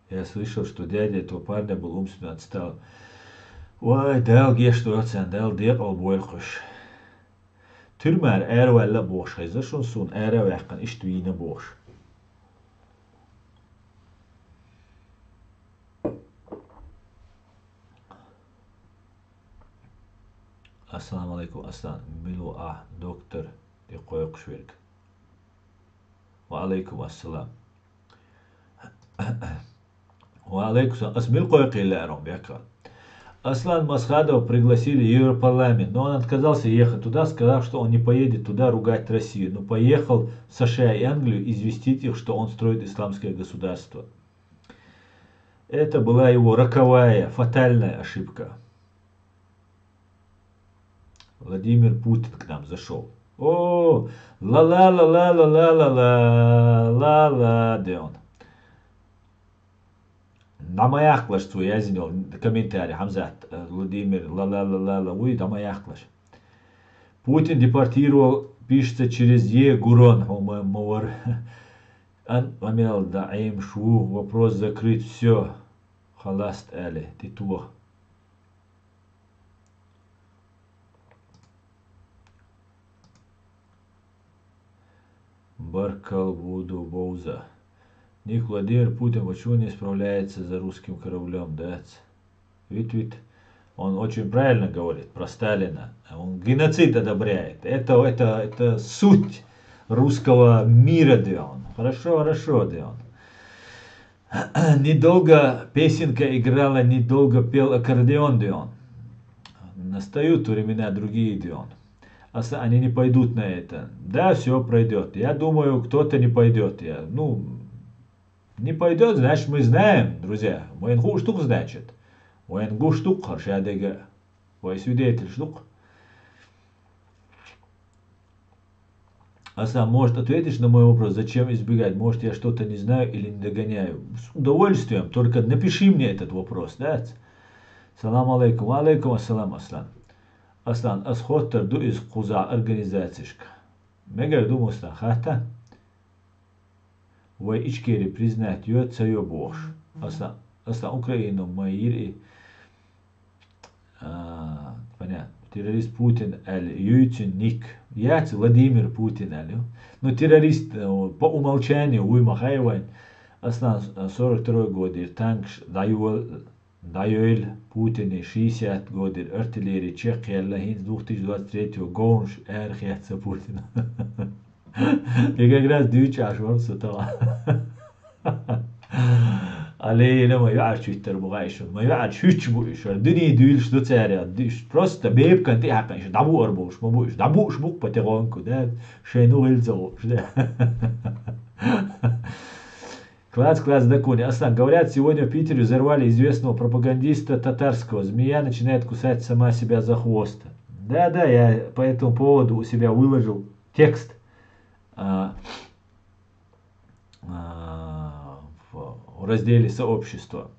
Я слышал, что дядя этого парня был умственно отсталым. Вай, Дала гешт дойла царна, Дала декъала бойла уьш. Туьрмара араваьлла а бохуш хеза шуна, суна ара а ваьккхина, иштта вийна бохуш. Ассаламу алейкум, Аслан. Мила ву ахь, доктор, тӀе кхойкхуш верг? Ва алейкум ассалам. Ва алейкум салам. Ас мила кхойкхийла лаьара хьуна, беккха? Аслан Масхадова пригласили в Европарламент, но он отказался ехать туда, сказав, что он не поедет туда ругать Россию, но поехал в США и Англию известить их, что он строит исламское государство. Это была его роковая, фатальная ошибка. Владимир Путин к нам зашёл. О, ла-ла-ла-ла-ла-ла-ла-ла-ла-ла, де он. ДӀа ма яккхалаш цо яздина йолу комментарий, Хьамзат, э, Владимир, ла-ла-ла-ла-ла, вуй, дӀа ма яккхалаш. Путин депортировал, пишется через Е Гурон, хьо ма, ма вара. Ан Амел даим шу, вопрос закрыт, всё. Халаст аьлла, тӀе тоха. Баркал буду бовза. Ник Владимир Путин почему не справляется за русским кораблём, да? Вит, вит. Он очень правильно говорит про Сталина. Он геноцид одобряет. Это, это, это суть русского мира, де он. Хорошо, хорошо, де он. Недолго песенка играла, недолго пел аккордеон, де он. Настают времена другие, де он. Аса они не пойдут на это. Да, всё пройдёт. Я думаю, кто-то не пойдёт. Я, ну, не пойдёт, значит, мы знаем, друзья. Вайн хууш ду-кх, значит. Вайн гуш ду-кх хӀара шадерг а. Вай свидетельш ду-кх. Аса, может, ответишь на мой вопрос, зачем избегать? Может, я что-то не знаю или не догоняю? С удовольствием, только напиши мне этот вопрос, да? Салам алейкум. Ва алейкум ассалам, Аслан. Аслан, ас хоттар ду иза кхузахь организацешка. Мегар ду, Муслим, хатта? Вай Ичкери признать йо, ца йо бохуш. Аса, аса Украину ма йира и, а, понятно. Террорист Путин аьлла, юй цуьнан ник. Яц Владимир Путин аьлла ю. Ну, террорист, э, по умолчанию вуй ма хаьа вайн. Аслан, э, сорок второй год йира танкаш дӀайо-, дӀайойла Путине, шестьдесят год йира артиллери чекхъяьлла, хӀинца две тысячи двадцать третьего говнаш ара хецна Путина. И как раз дуьйцуш Ӏаш вара со тахана. Алле, ма юьӀарчу виттар бу гӀайшун, ма юьӀарчу хӀуьттуш бу уьш, вара дуьне дуьйлуш ду цара, ди-, уьш просто бепиган тӀе а хьаькхна, уьш дӀабуара бохуш, ма бу уьш, дӀабууш бу-кх патегонку, да, шайн ну хилла ца хууш, да. Класс, класс, дакуни. Аслан, говорят, сегодня в Питере взорвали известного пропагандиста татарского. Змея начинает кусать сама себя за хвост. Да, да, я по этому поводу у себя выложил текст, а, а, в, в разделе сообщества.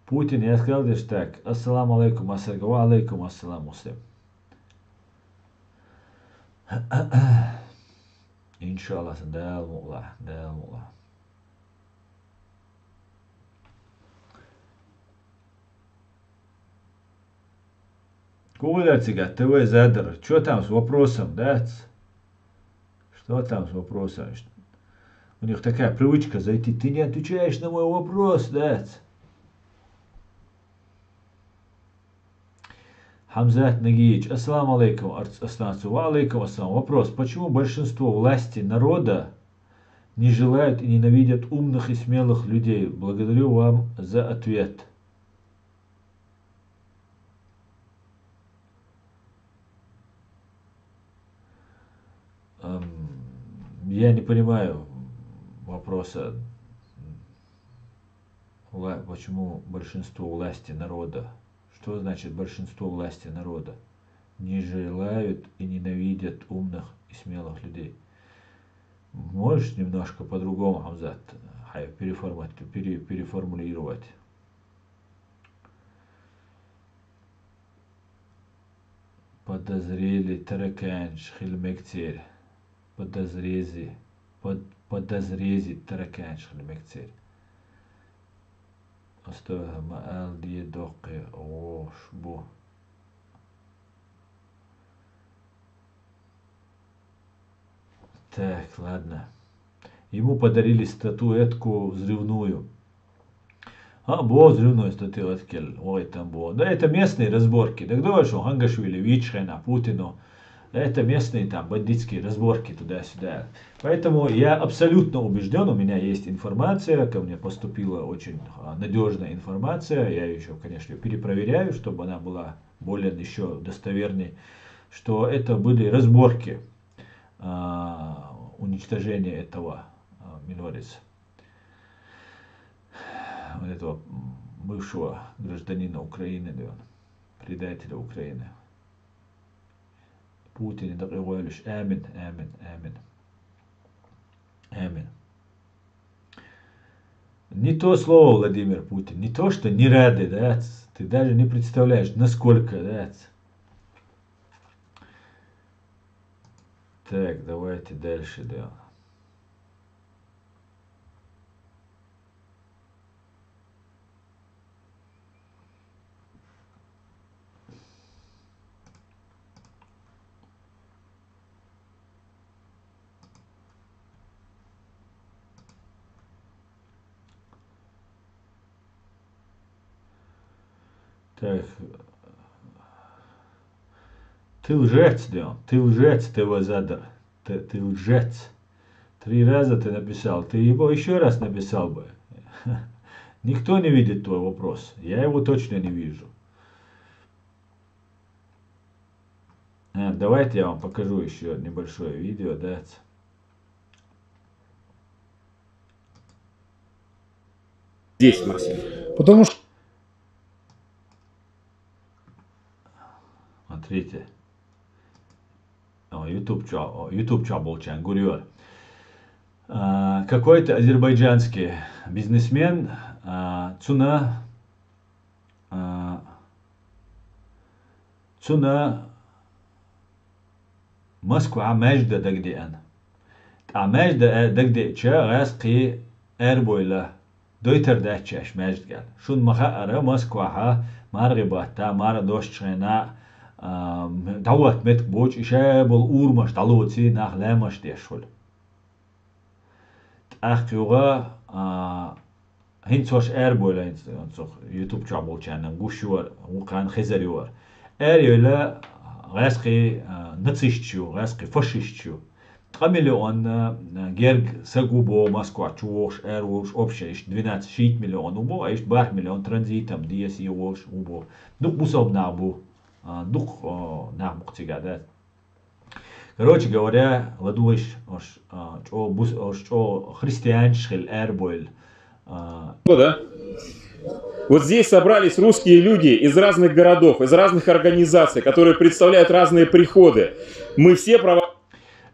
Путин, я сказал лишь так. Ассаламу алейкум, Асарга. Ва алейкум ассалам, Муслим. Иншаллах, Дала мукъ лахь, Дала мукъ лахь. Кугудар цигат, ТВ Задар, чё там с вопросом, дац? Что там с вопросом? У них такая привычка зайти: «Ты не отвечаешь на мой вопрос», дац? Хамзат Нагиевич, ассаламу алейкум, Арц-, Астанцу. Ва алейкум ассалам. Вопрос. Почему большинство власти народа не желают и ненавидят умных и смелых людей? Благодарю вам за ответ. Ам, я не понимаю вопроса, вла-, почему большинство власти народа. Что значит большинство власти народа? Не желают и ненавидят умных и смелых людей. Можешь немножко по-другому, Хамзат, хай, переформат-, пере-, переформулировать? Подозрели тараканчик хила мегацер. Подозрези. Под-, подозрези тараканчик хила мегацер. Астагьа ма ал де доккхе гӀош бу. Так, ладно. Ему подарили статуэтку взрывную. А, бо взрывной статуэтка, ой, там бо. Да, это местные разборки. Так давай, что Хангашвили, ВичХена, Путину. Это местные там бандитские разборки туда-сюда. Поэтому я абсолютно убежден, у меня есть информация, ко мне поступила очень а, надежная информация, я ее еще, конечно, перепроверяю, чтобы она была более еще достоверной, что это были разборки а, уничтожения этого а, Минорис, вот этого м, бывшего гражданина Украины, да, предателя Украины. Путин да къигъуэлуш. Амин, амин, амин. Амин. Не то слово, Владимир Путин. Не то, что не рады, да? Ты даже не представляешь, насколько, да? Так, давайте дальше, да. Так. Ты лжец, Дион, ты лжец, ты его задал. Ты, ты лжец. Три раза ты написал, ты его еще раз написал бы. Никто не видит твой вопрос. Я его точно не вижу. А, давайте я вам покажу еще небольшое видео, да. Здесь, Максим. Потому что Смотрите. О, YouTube чё, о, YouTube чё болчан, гурьёр. А, какой-то азербайджанский бизнесмен, а, цуна, а, цуна Москва маьжда дагадеана. ТӀа маьжда дагадеача гӀаьскхий аьрбойла дойтар даьччаш маьждагал. Шун ма хаъара, Москвахьа маргӀи батта, маргӀа дошчу хенахь, а, дӀаватта меттиг боцу, и шайболу урамаш дӀалоций нах лаьмаш деш хуьлу. ТӀаккха юха, а, хӀинца хӀорш аьрбойла, хӀинца цу YouTube чохь болчарна гуш ю хӀара, вукхарна хезар ю хӀара. Аьрбойла гӀаьскхий, а, нацисташ ю, гӀаьскхий фашисташ ю. Ткъа миллион, а, герга саг ву боху Москва чу вогӀуш, аьрволуш, общий иштта двенадцать, шийтта миллион ву боху, а иштта бархӀ миллион транзитом десий волуш ву боху. Дукха бусалба нах бу, а, дукха, а, нах бу-кх цигахь, да. Короче говоря, ладугӀуш, ош, а, чӀогӀа бус-, ош чӀогӀа христианчаш хила аьрбойла. А, Да. Вот здесь собрались русские люди из разных городов, из разных организаций, которые представляют разные приходы. Мы все права-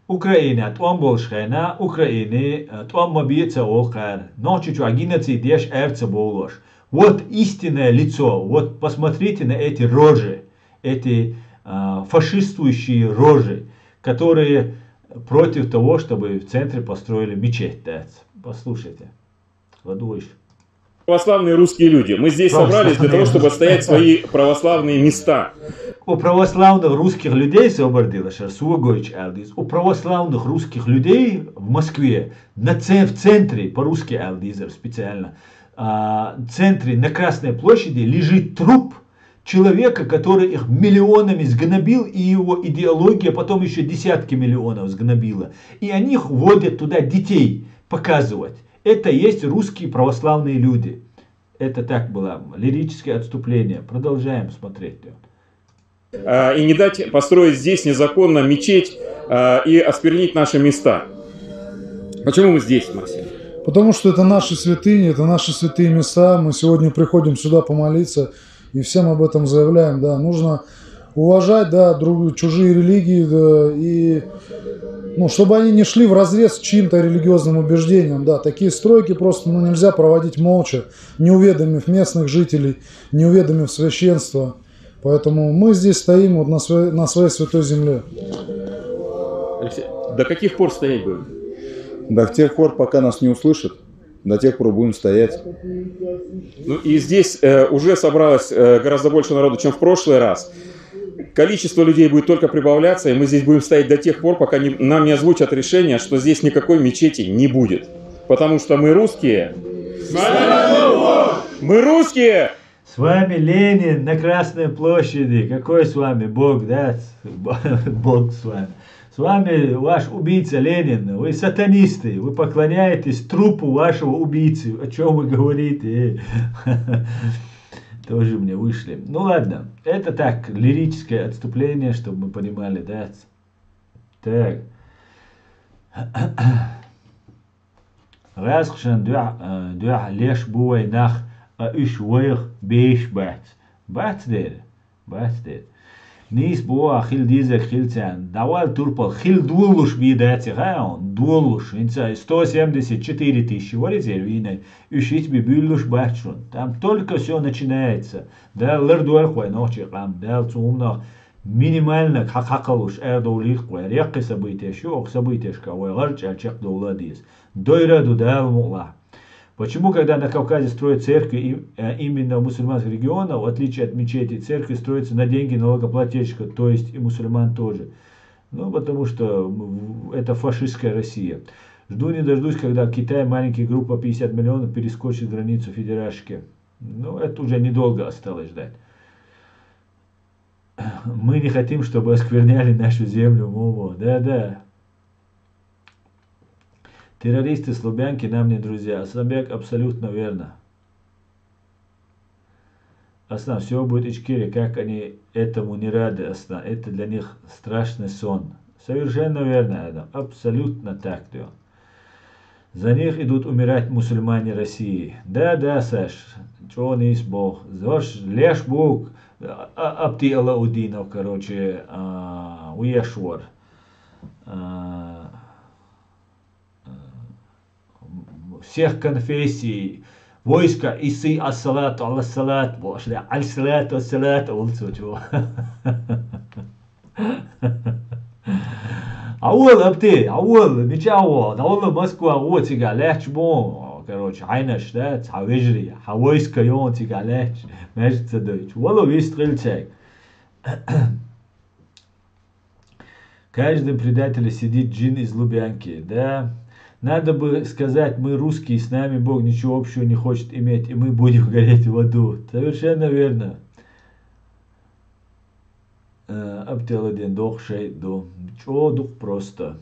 Украина тӀом болуш хенахь, Украине, а, тӀом ма бе ца олу кхара, Нохчийчохь геноцид еш аьрца бовлош. Вот истинное лицо, вот посмотрите на эти рожи, эти, а, фашистующие рожи, которые против того, чтобы в центре построили мечеть, да. Послушайте. ЛадугӀуш. Православные русские люди. Мы здесь собрались для того, чтобы отстоять свои православные места. У православных русских людей, собардила шар, согойч алдиз. У православных русских людей в Москве, на ц-, в центре, по-русски алдизер специально, а, в центре на Красной площади лежит труп человека, который их миллионами сгнобил, и его идеология потом еще десятки миллионов сгнобила. И они ходят туда детей показывать. Это есть русские православные люди. Это так было лирическое отступление. Продолжаем смотреть. А, и не дать построить здесь незаконно мечеть а, и осквернить наши места. Почему мы здесь, Максим? Потому что это наши святыни, это наши святые места. Мы сегодня приходим сюда помолиться и всем об этом заявляем. Да, нужно уважать, да, друг, чужие религии, да, и ну, чтобы они не шли в разрез с чьим-то религиозным убеждением, да, такие стройки просто ну, нельзя проводить молча, не уведомив местных жителей, не уведомив священство. Поэтому мы здесь стоим вот на своей, на своей святой земле. Алексей, до каких пор стоять будем? До тех пор, пока нас не услышат, до тех пор будем стоять. Ну и здесь э, уже собралось э, гораздо больше народу, чем в прошлый раз. Количество людей будет только прибавляться, и мы здесь будем стоять до тех пор, пока не, нам не озвучат решение, что здесь никакой мечети не будет. Потому что мы русские. Мы русские! С вами Ленин на Красной площади. Какой с вами Бог, да? Бог с вами. С вами ваш убийца Ленин. Вы сатанисты. Вы поклоняетесь трупу вашего убийцы. О чем вы говорите? Тоже мне вышли. Ну ладно. Это так, лирическое отступление, чтобы мы понимали, да? Так. Гӏаскхьан дуьхь, дуьхьа леш бу вай нах, а уьш вайх беш бац. Бац дера. Бац дера. Нийс бу а хил дизаг хил царна. Давал турпал хил дуаллуш би даци хаа он. Дуаллуш. Инца сто семьдесят четыре тысячи варизер винай. Уьш ит би буьллуш бац шун. Там только все начинается. Да, лар дуалх вай нохчи къам. Да, цу умнах минимально хьакхалуш эр довлийх вай. Рекхи события шу, ох события шка вай гӏарчӏал чекх довла диз. Дойра ду Дала мукълахь. Почему, когда на Кавказе строят церкви, именно в мусульманских регионах, в отличие от мечети, церкви строятся на деньги налогоплательщиков, то есть и мусульман тоже? Ну, потому что это фашистская Россия. Жду не дождусь, когда Китай маленький группа пятьдесят миллионов перескочит границу федерашки. Ну, это уже недолго осталось ждать. Мы не хотим, чтобы оскверняли нашу землю, Момо. Да, да. Террористы с Лубянки нам не друзья. Асланбек, абсолютно верно. Аслан, все будет Ичкерия, как они этому не рады, Аслан. Это для них страшный сон. Совершенно верно, Адам. Абсолютно так, да. За них идут умирать мусульмане России. Да, да, Саш, чӏо нийса боху. Зорш леш бук, а, Апти Алаудинов, короче, а, веш вар. А, а, всех конфессий, войска Иси ассалату ассалат, бошли аль-салату ассалат, олцу чу. Авал, Апти, авал, мича авал, давала Москва гӏо цига лаьч бон, короче, хьайнаш, да, цхьа вежри, хьа войска йон цига лаьч, меж ца дойч. Вала вист гӏил цайг. Каждый предатель сидит джин из Лубянки, да. Надо бы сказать, мы русские, с нами Бог ничего общего не хочет иметь, и мы будем гореть в аду. Совершенно верно. Э, Аптеладен дох шайт ду. Чӏо дух просто.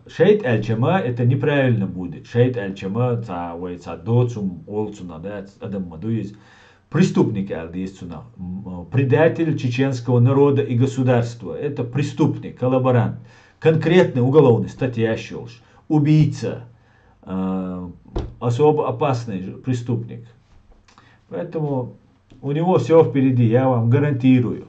Шайт аьлчама, это неправильно будет. Шайт аьлчама, ца вай ца доцум олцуна, да, адам ма дуйиз. Преступник аьлла деза цунах. Предатель чеченского народа и государства. Это преступник, коллаборант. Конкретный уголовный статья йолуш. Убийца. Особо опасный преступник. Поэтому у него все впереди, я вам гарантирую.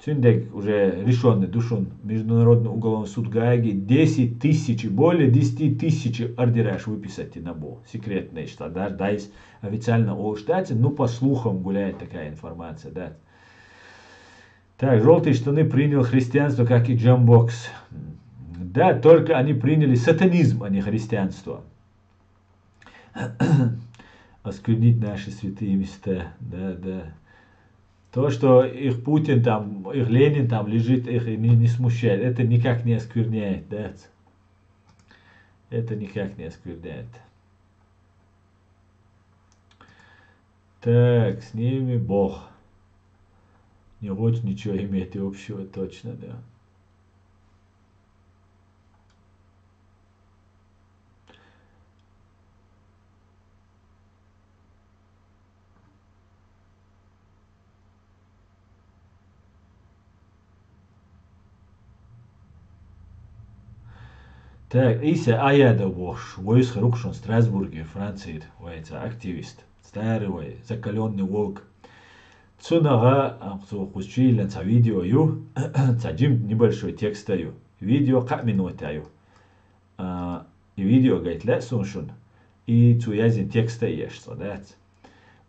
Цуьнан дерг уже решённый ду шуна. Международный уголовный суд Гааги десять тысяч, более десяти тысяч ордераш выписать на бу. Секретный, что даже дайс официально олуш дац, ну, по слухам гуляет такая информация, да. Так, желтые штаны принял христианство, как и Джамбокс. Да, только они приняли сатанизм, а не христианство. Осквернить наши святые места, да, да. То, что их Путин там, их Ленин там лежит, их не, не смущает, это никак не оскверняет, да. Это никак не оскверняет. Так, с ними Бог. Не хочет ничего иметь общего, точно, да. Так, Ӏийса Ахьядов бохуш, вай юьсхьа рукхушун Страсбурге, Францияда, вай цхьа активист, старый вай, закалённый волк. Цунах, а, цо кхуза чуйиллина цхьа видео ю, цхьа жимма небольшой текст а ю. Видео кхаа минута ю. А, и видео гайта лаьа суна шуна, и цо язйина текст а еш цкъа дац.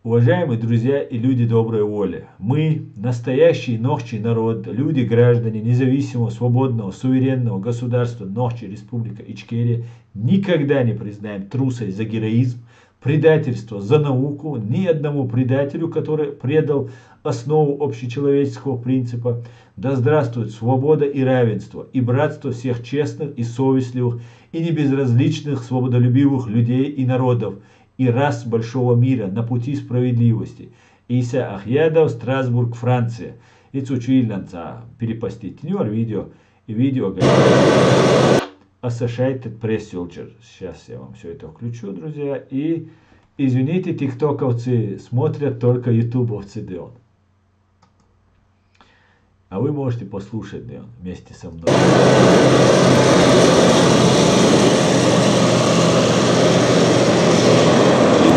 Уважаемые друзья и люди доброй воли, мы, настоящий нохчий народ, люди-граждане независимого, свободного, суверенного государства Нохчи Республика Ичкерия, никогда не признаем трусость за героизм, предательство за науку ни одному предателю, который предал основу общечеловеческого принципа. Да здравствует свобода и равенство, и братство всех честных и совестливых, и небезразличных, свободолюбивых людей и народов, и рас большого мира на пути справедливости. Ӏийса Ахьядов, Страсбург, Франция. И цо чуйиллина цхьа перепостить йина видео. И видео, говорит, Associated Press йолчуьра. Сейчас я вам все это включу, друзья. И извините, тиктоковцы смотрят только ютубовцы, да он. А вы можете послушать, да он, вместе со мной.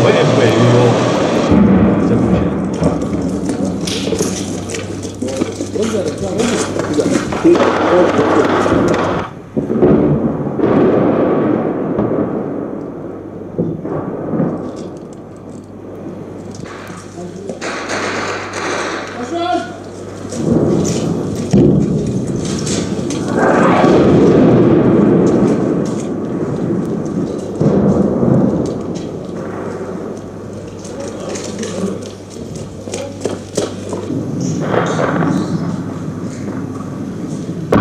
Б М П его.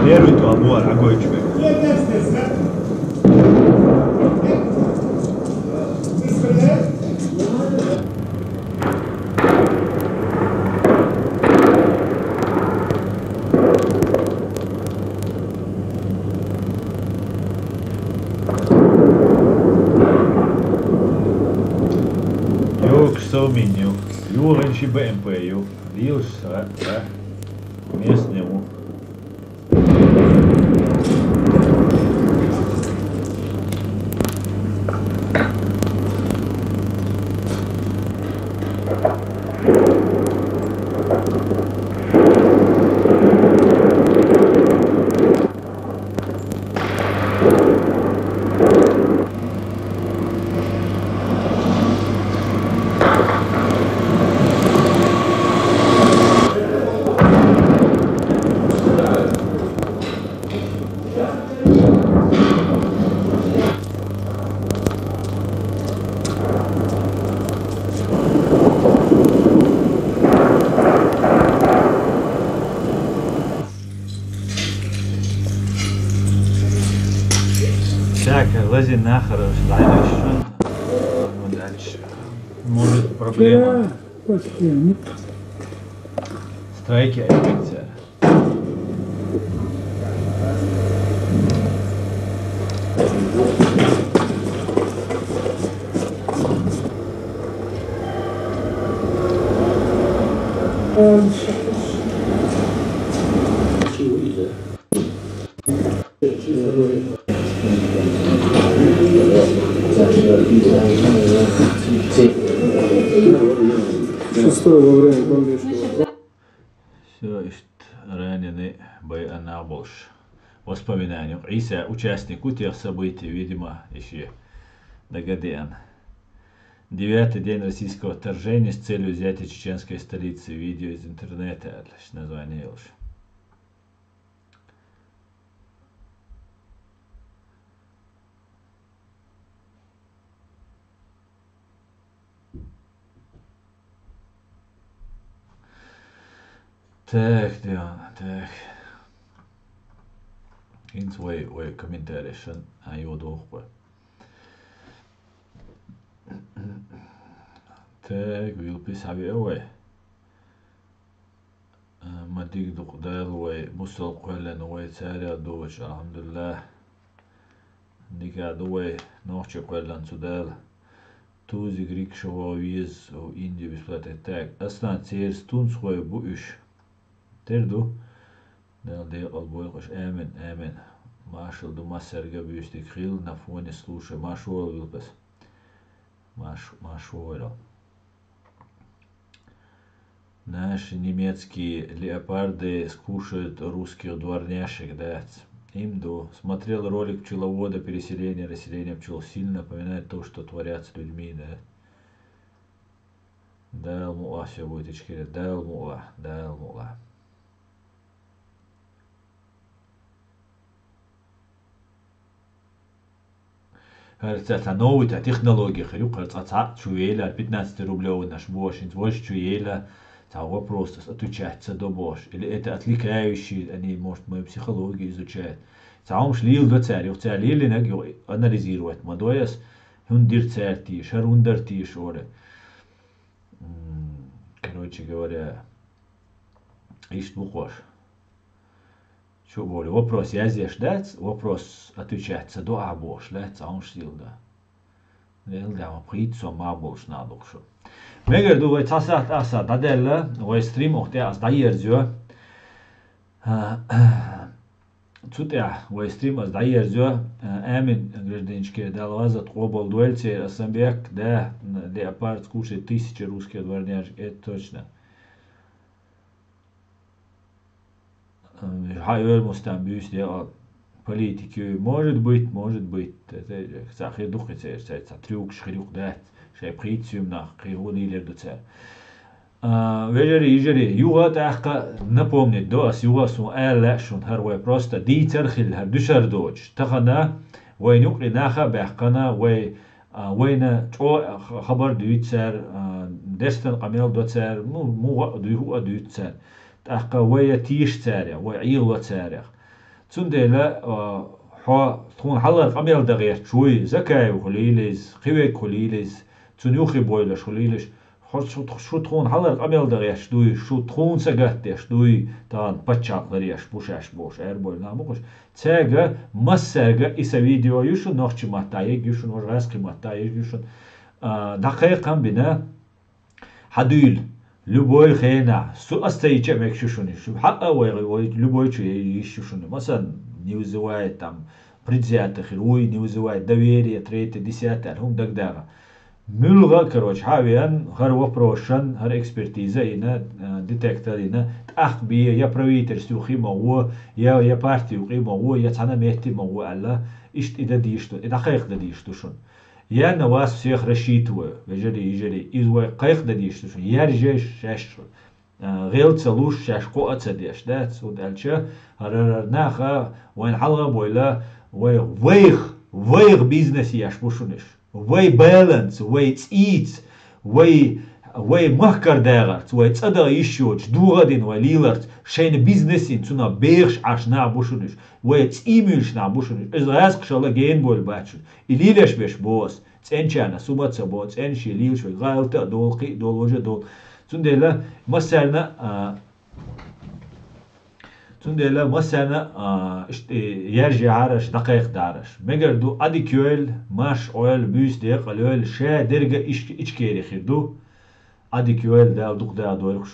Первый то обор, огонь тебе. Юкъа сов мин ю, юханчи Б М П ю, лелаш ра, ра, местный ву. Так, лазийна нах хьалха дӀайоьссина. Дальше. Может, проблема. Вчера почти нет. Страйки опять. Шестое во время бомбежки. Всё, иштта раненый байъаннах болуш. Воспоминания. Ӏийса участник ву тех событий, видимо, и шен дагадеана. Девятый день российского вторжения с целью взятия чеченской столицы. Видео из интернета, аьлла, название йолуш. Так, да, так. ХӀинца вай, вай комментарий шан а йодоху вай. Так, Вилпис хьавеа вай. А, Ма дика ду-кх, Дала вай мусал кхоьллина, вай царех доцуш, алхьамдулиллахӀ. Дика ду вай нохчий кхоьллина цу Дала. Тузик рикша вогӀу веза, у Инди бесплатно. Так, астан церан тунцхой бу уьш. Тера ду? Дала декъал бойла уьш. Амин, амин. Маршал ду массаьрга, буьйса дика хуьлда, на фоне слушай. Марш вогӀийла, Вилпас. Марш, марш вогӀийла. Наши немецкие леопарды скушают русских дворняжек, да. Им ду. Смотрел ролик пчеловода, переселение, расселение пчел. Сильно напоминает то, что творят с людьми, да. Дала мукъалахь, всё будет, Ичкери. Дала мукъалахь, Дала мукъалахь. ХӀара цхьа, цхьа новый цхьа технология хир ю, хӀара цкъа цхьаъ чу яйла, пятнадцатирублёвый наш бохуш, хӀинца важа чу яйла, цхьа вопросашка отвечать ца до бохуш. Или это отвлекающие, они, может, мою психологию изучают. Цхьа хӀумаш леладо цара, юха цара лелийнарг юха анализировать ма дой ас, хӀунда дира цара теша, хӀара хӀунда дара теша олий. М, короче говоря, иштта бу-кх уьш. Чу а боху, вопрос язъеш дац, вопрос отвечать ца до ахь бохуш лаьцна цхьа хӀумаш леладо. Леладо, ма пхийтта со ма болуш нах ду-кх шу. Мегар ду, вай цхьа сахьт, ах сахьт дӀадаьлла, вай стрим оха тӀе ас дӀаерзайо. Цу тӀехь вай стрим ас дӀаерзайо. Амин, гражданчики, Дала гӀазот къобал дойла церан, Асанбек, да, леопард скушает тысячи русских дворняжек, это точно. Хьан ойла мустам буьйса декъал политики ю? Может быть, может быть. Цхьа хир ду-кх и церан, цхьа, цхьа трюкаш хир ю-кх, дац. Шайн пхийтта суьйманах кхин хӀун лелар ду цара. А, вежарий, йижарий, юха тӀаккха напомнить до ас, юха а суна ала лаьа шуна, хӀара вай просто дийцар хилла, хӀара дуьсар доцуш. Тахана вайна юкъе нах а баьккхина, вай, а, вайна чӀогӀа ха-, хабар дуьйцу цара, а, дестан къамел до цара, ну, муха а дуй, хӀу а дуьйцу цара. ТӀаккха вай я тийша царех, вай Ӏело царех. Цундела, а, хьо тхуна хьалхара къамел дан гӀерташ вуй, Закаев хуьлийла иза, кхин верг хуьлийла иза, цунна юххе бойлаш хуьлийла аш, хьо шу, шу тхуна хьалхара къамел дан гӀерташ дуй, шу тхуна сагатдеш дуй, тахана паччахьалкхе ларъеш бу шаьш бохуш, аьрбойла нах бу-кх уьш. Цаьрга массаьрга и сан видео ю шуна, нохчийн матта егга ю шуна, важа гӀаьскхийн матта егга ю шуна. А, дӀакхайкхам бина, хьадуьйла, любой хенахь, со ас ца йича а мегаш ю шуна, шу хьаъа вай, вай любой чу йиш ю шуна. Масала, не вызывает там предвзятых, вуй, не вызывает доверия, третье, десятое, аьлла, хӀума дагадагӀа. Муьлхха а, короче, хьа а веана, хӀара вопросашна, хӀара экспертиза а йина, а, детектор а йина, тӀаккха бе, я правительство юкъе ма гӀо, я, я парти юкъе ма гӀо, я цхьана метте ма гӀо аьлла, иштта и дан дийш ду, и дӀакхайкха дан дийш ду шуна. Я на вас всех рассчитываю, вежарий, йижарий, иза вай кхайкха дан дийш ду шуна, яржеш шаьш, а, гӀел ца луш, шаьш кхоа ца деш, да, цу аьлча, хӀара, хӀара наха вайна хьалха а бойла, вай, вайх, вайх бизнес еш бу шуна уьш. Вай баланца, вай цӀийца, вай, вай махкара дагӀарца, вай цӀа даха йиш йоцуш, догӀа а дина вай леларца, шайна бизнес йина, цунах бехаш Ӏаш нах бу шуна уьш, вай цӀий муьйлуш нах бу шуна уьш. Иза гӀаьскхашалла гена бойла бац шуна. И лелош берш бо ас. ЦӀеначарна со ма ца бо, цӀена шен лелаш вай гӀалта а долу, кхин а долу, важа а долу. Цундела массарна а, цундела массарна а, а, ишт-, э, яржехьараш, дӀакхайкхадараш. Мегар ду, Ӏадика йойла, марш Ӏойла, буьйса декъал йойла, ша дерга иш-, Ичкери хир ду. Ӏадика йойла, Дала дукха даха дойла-кх шу.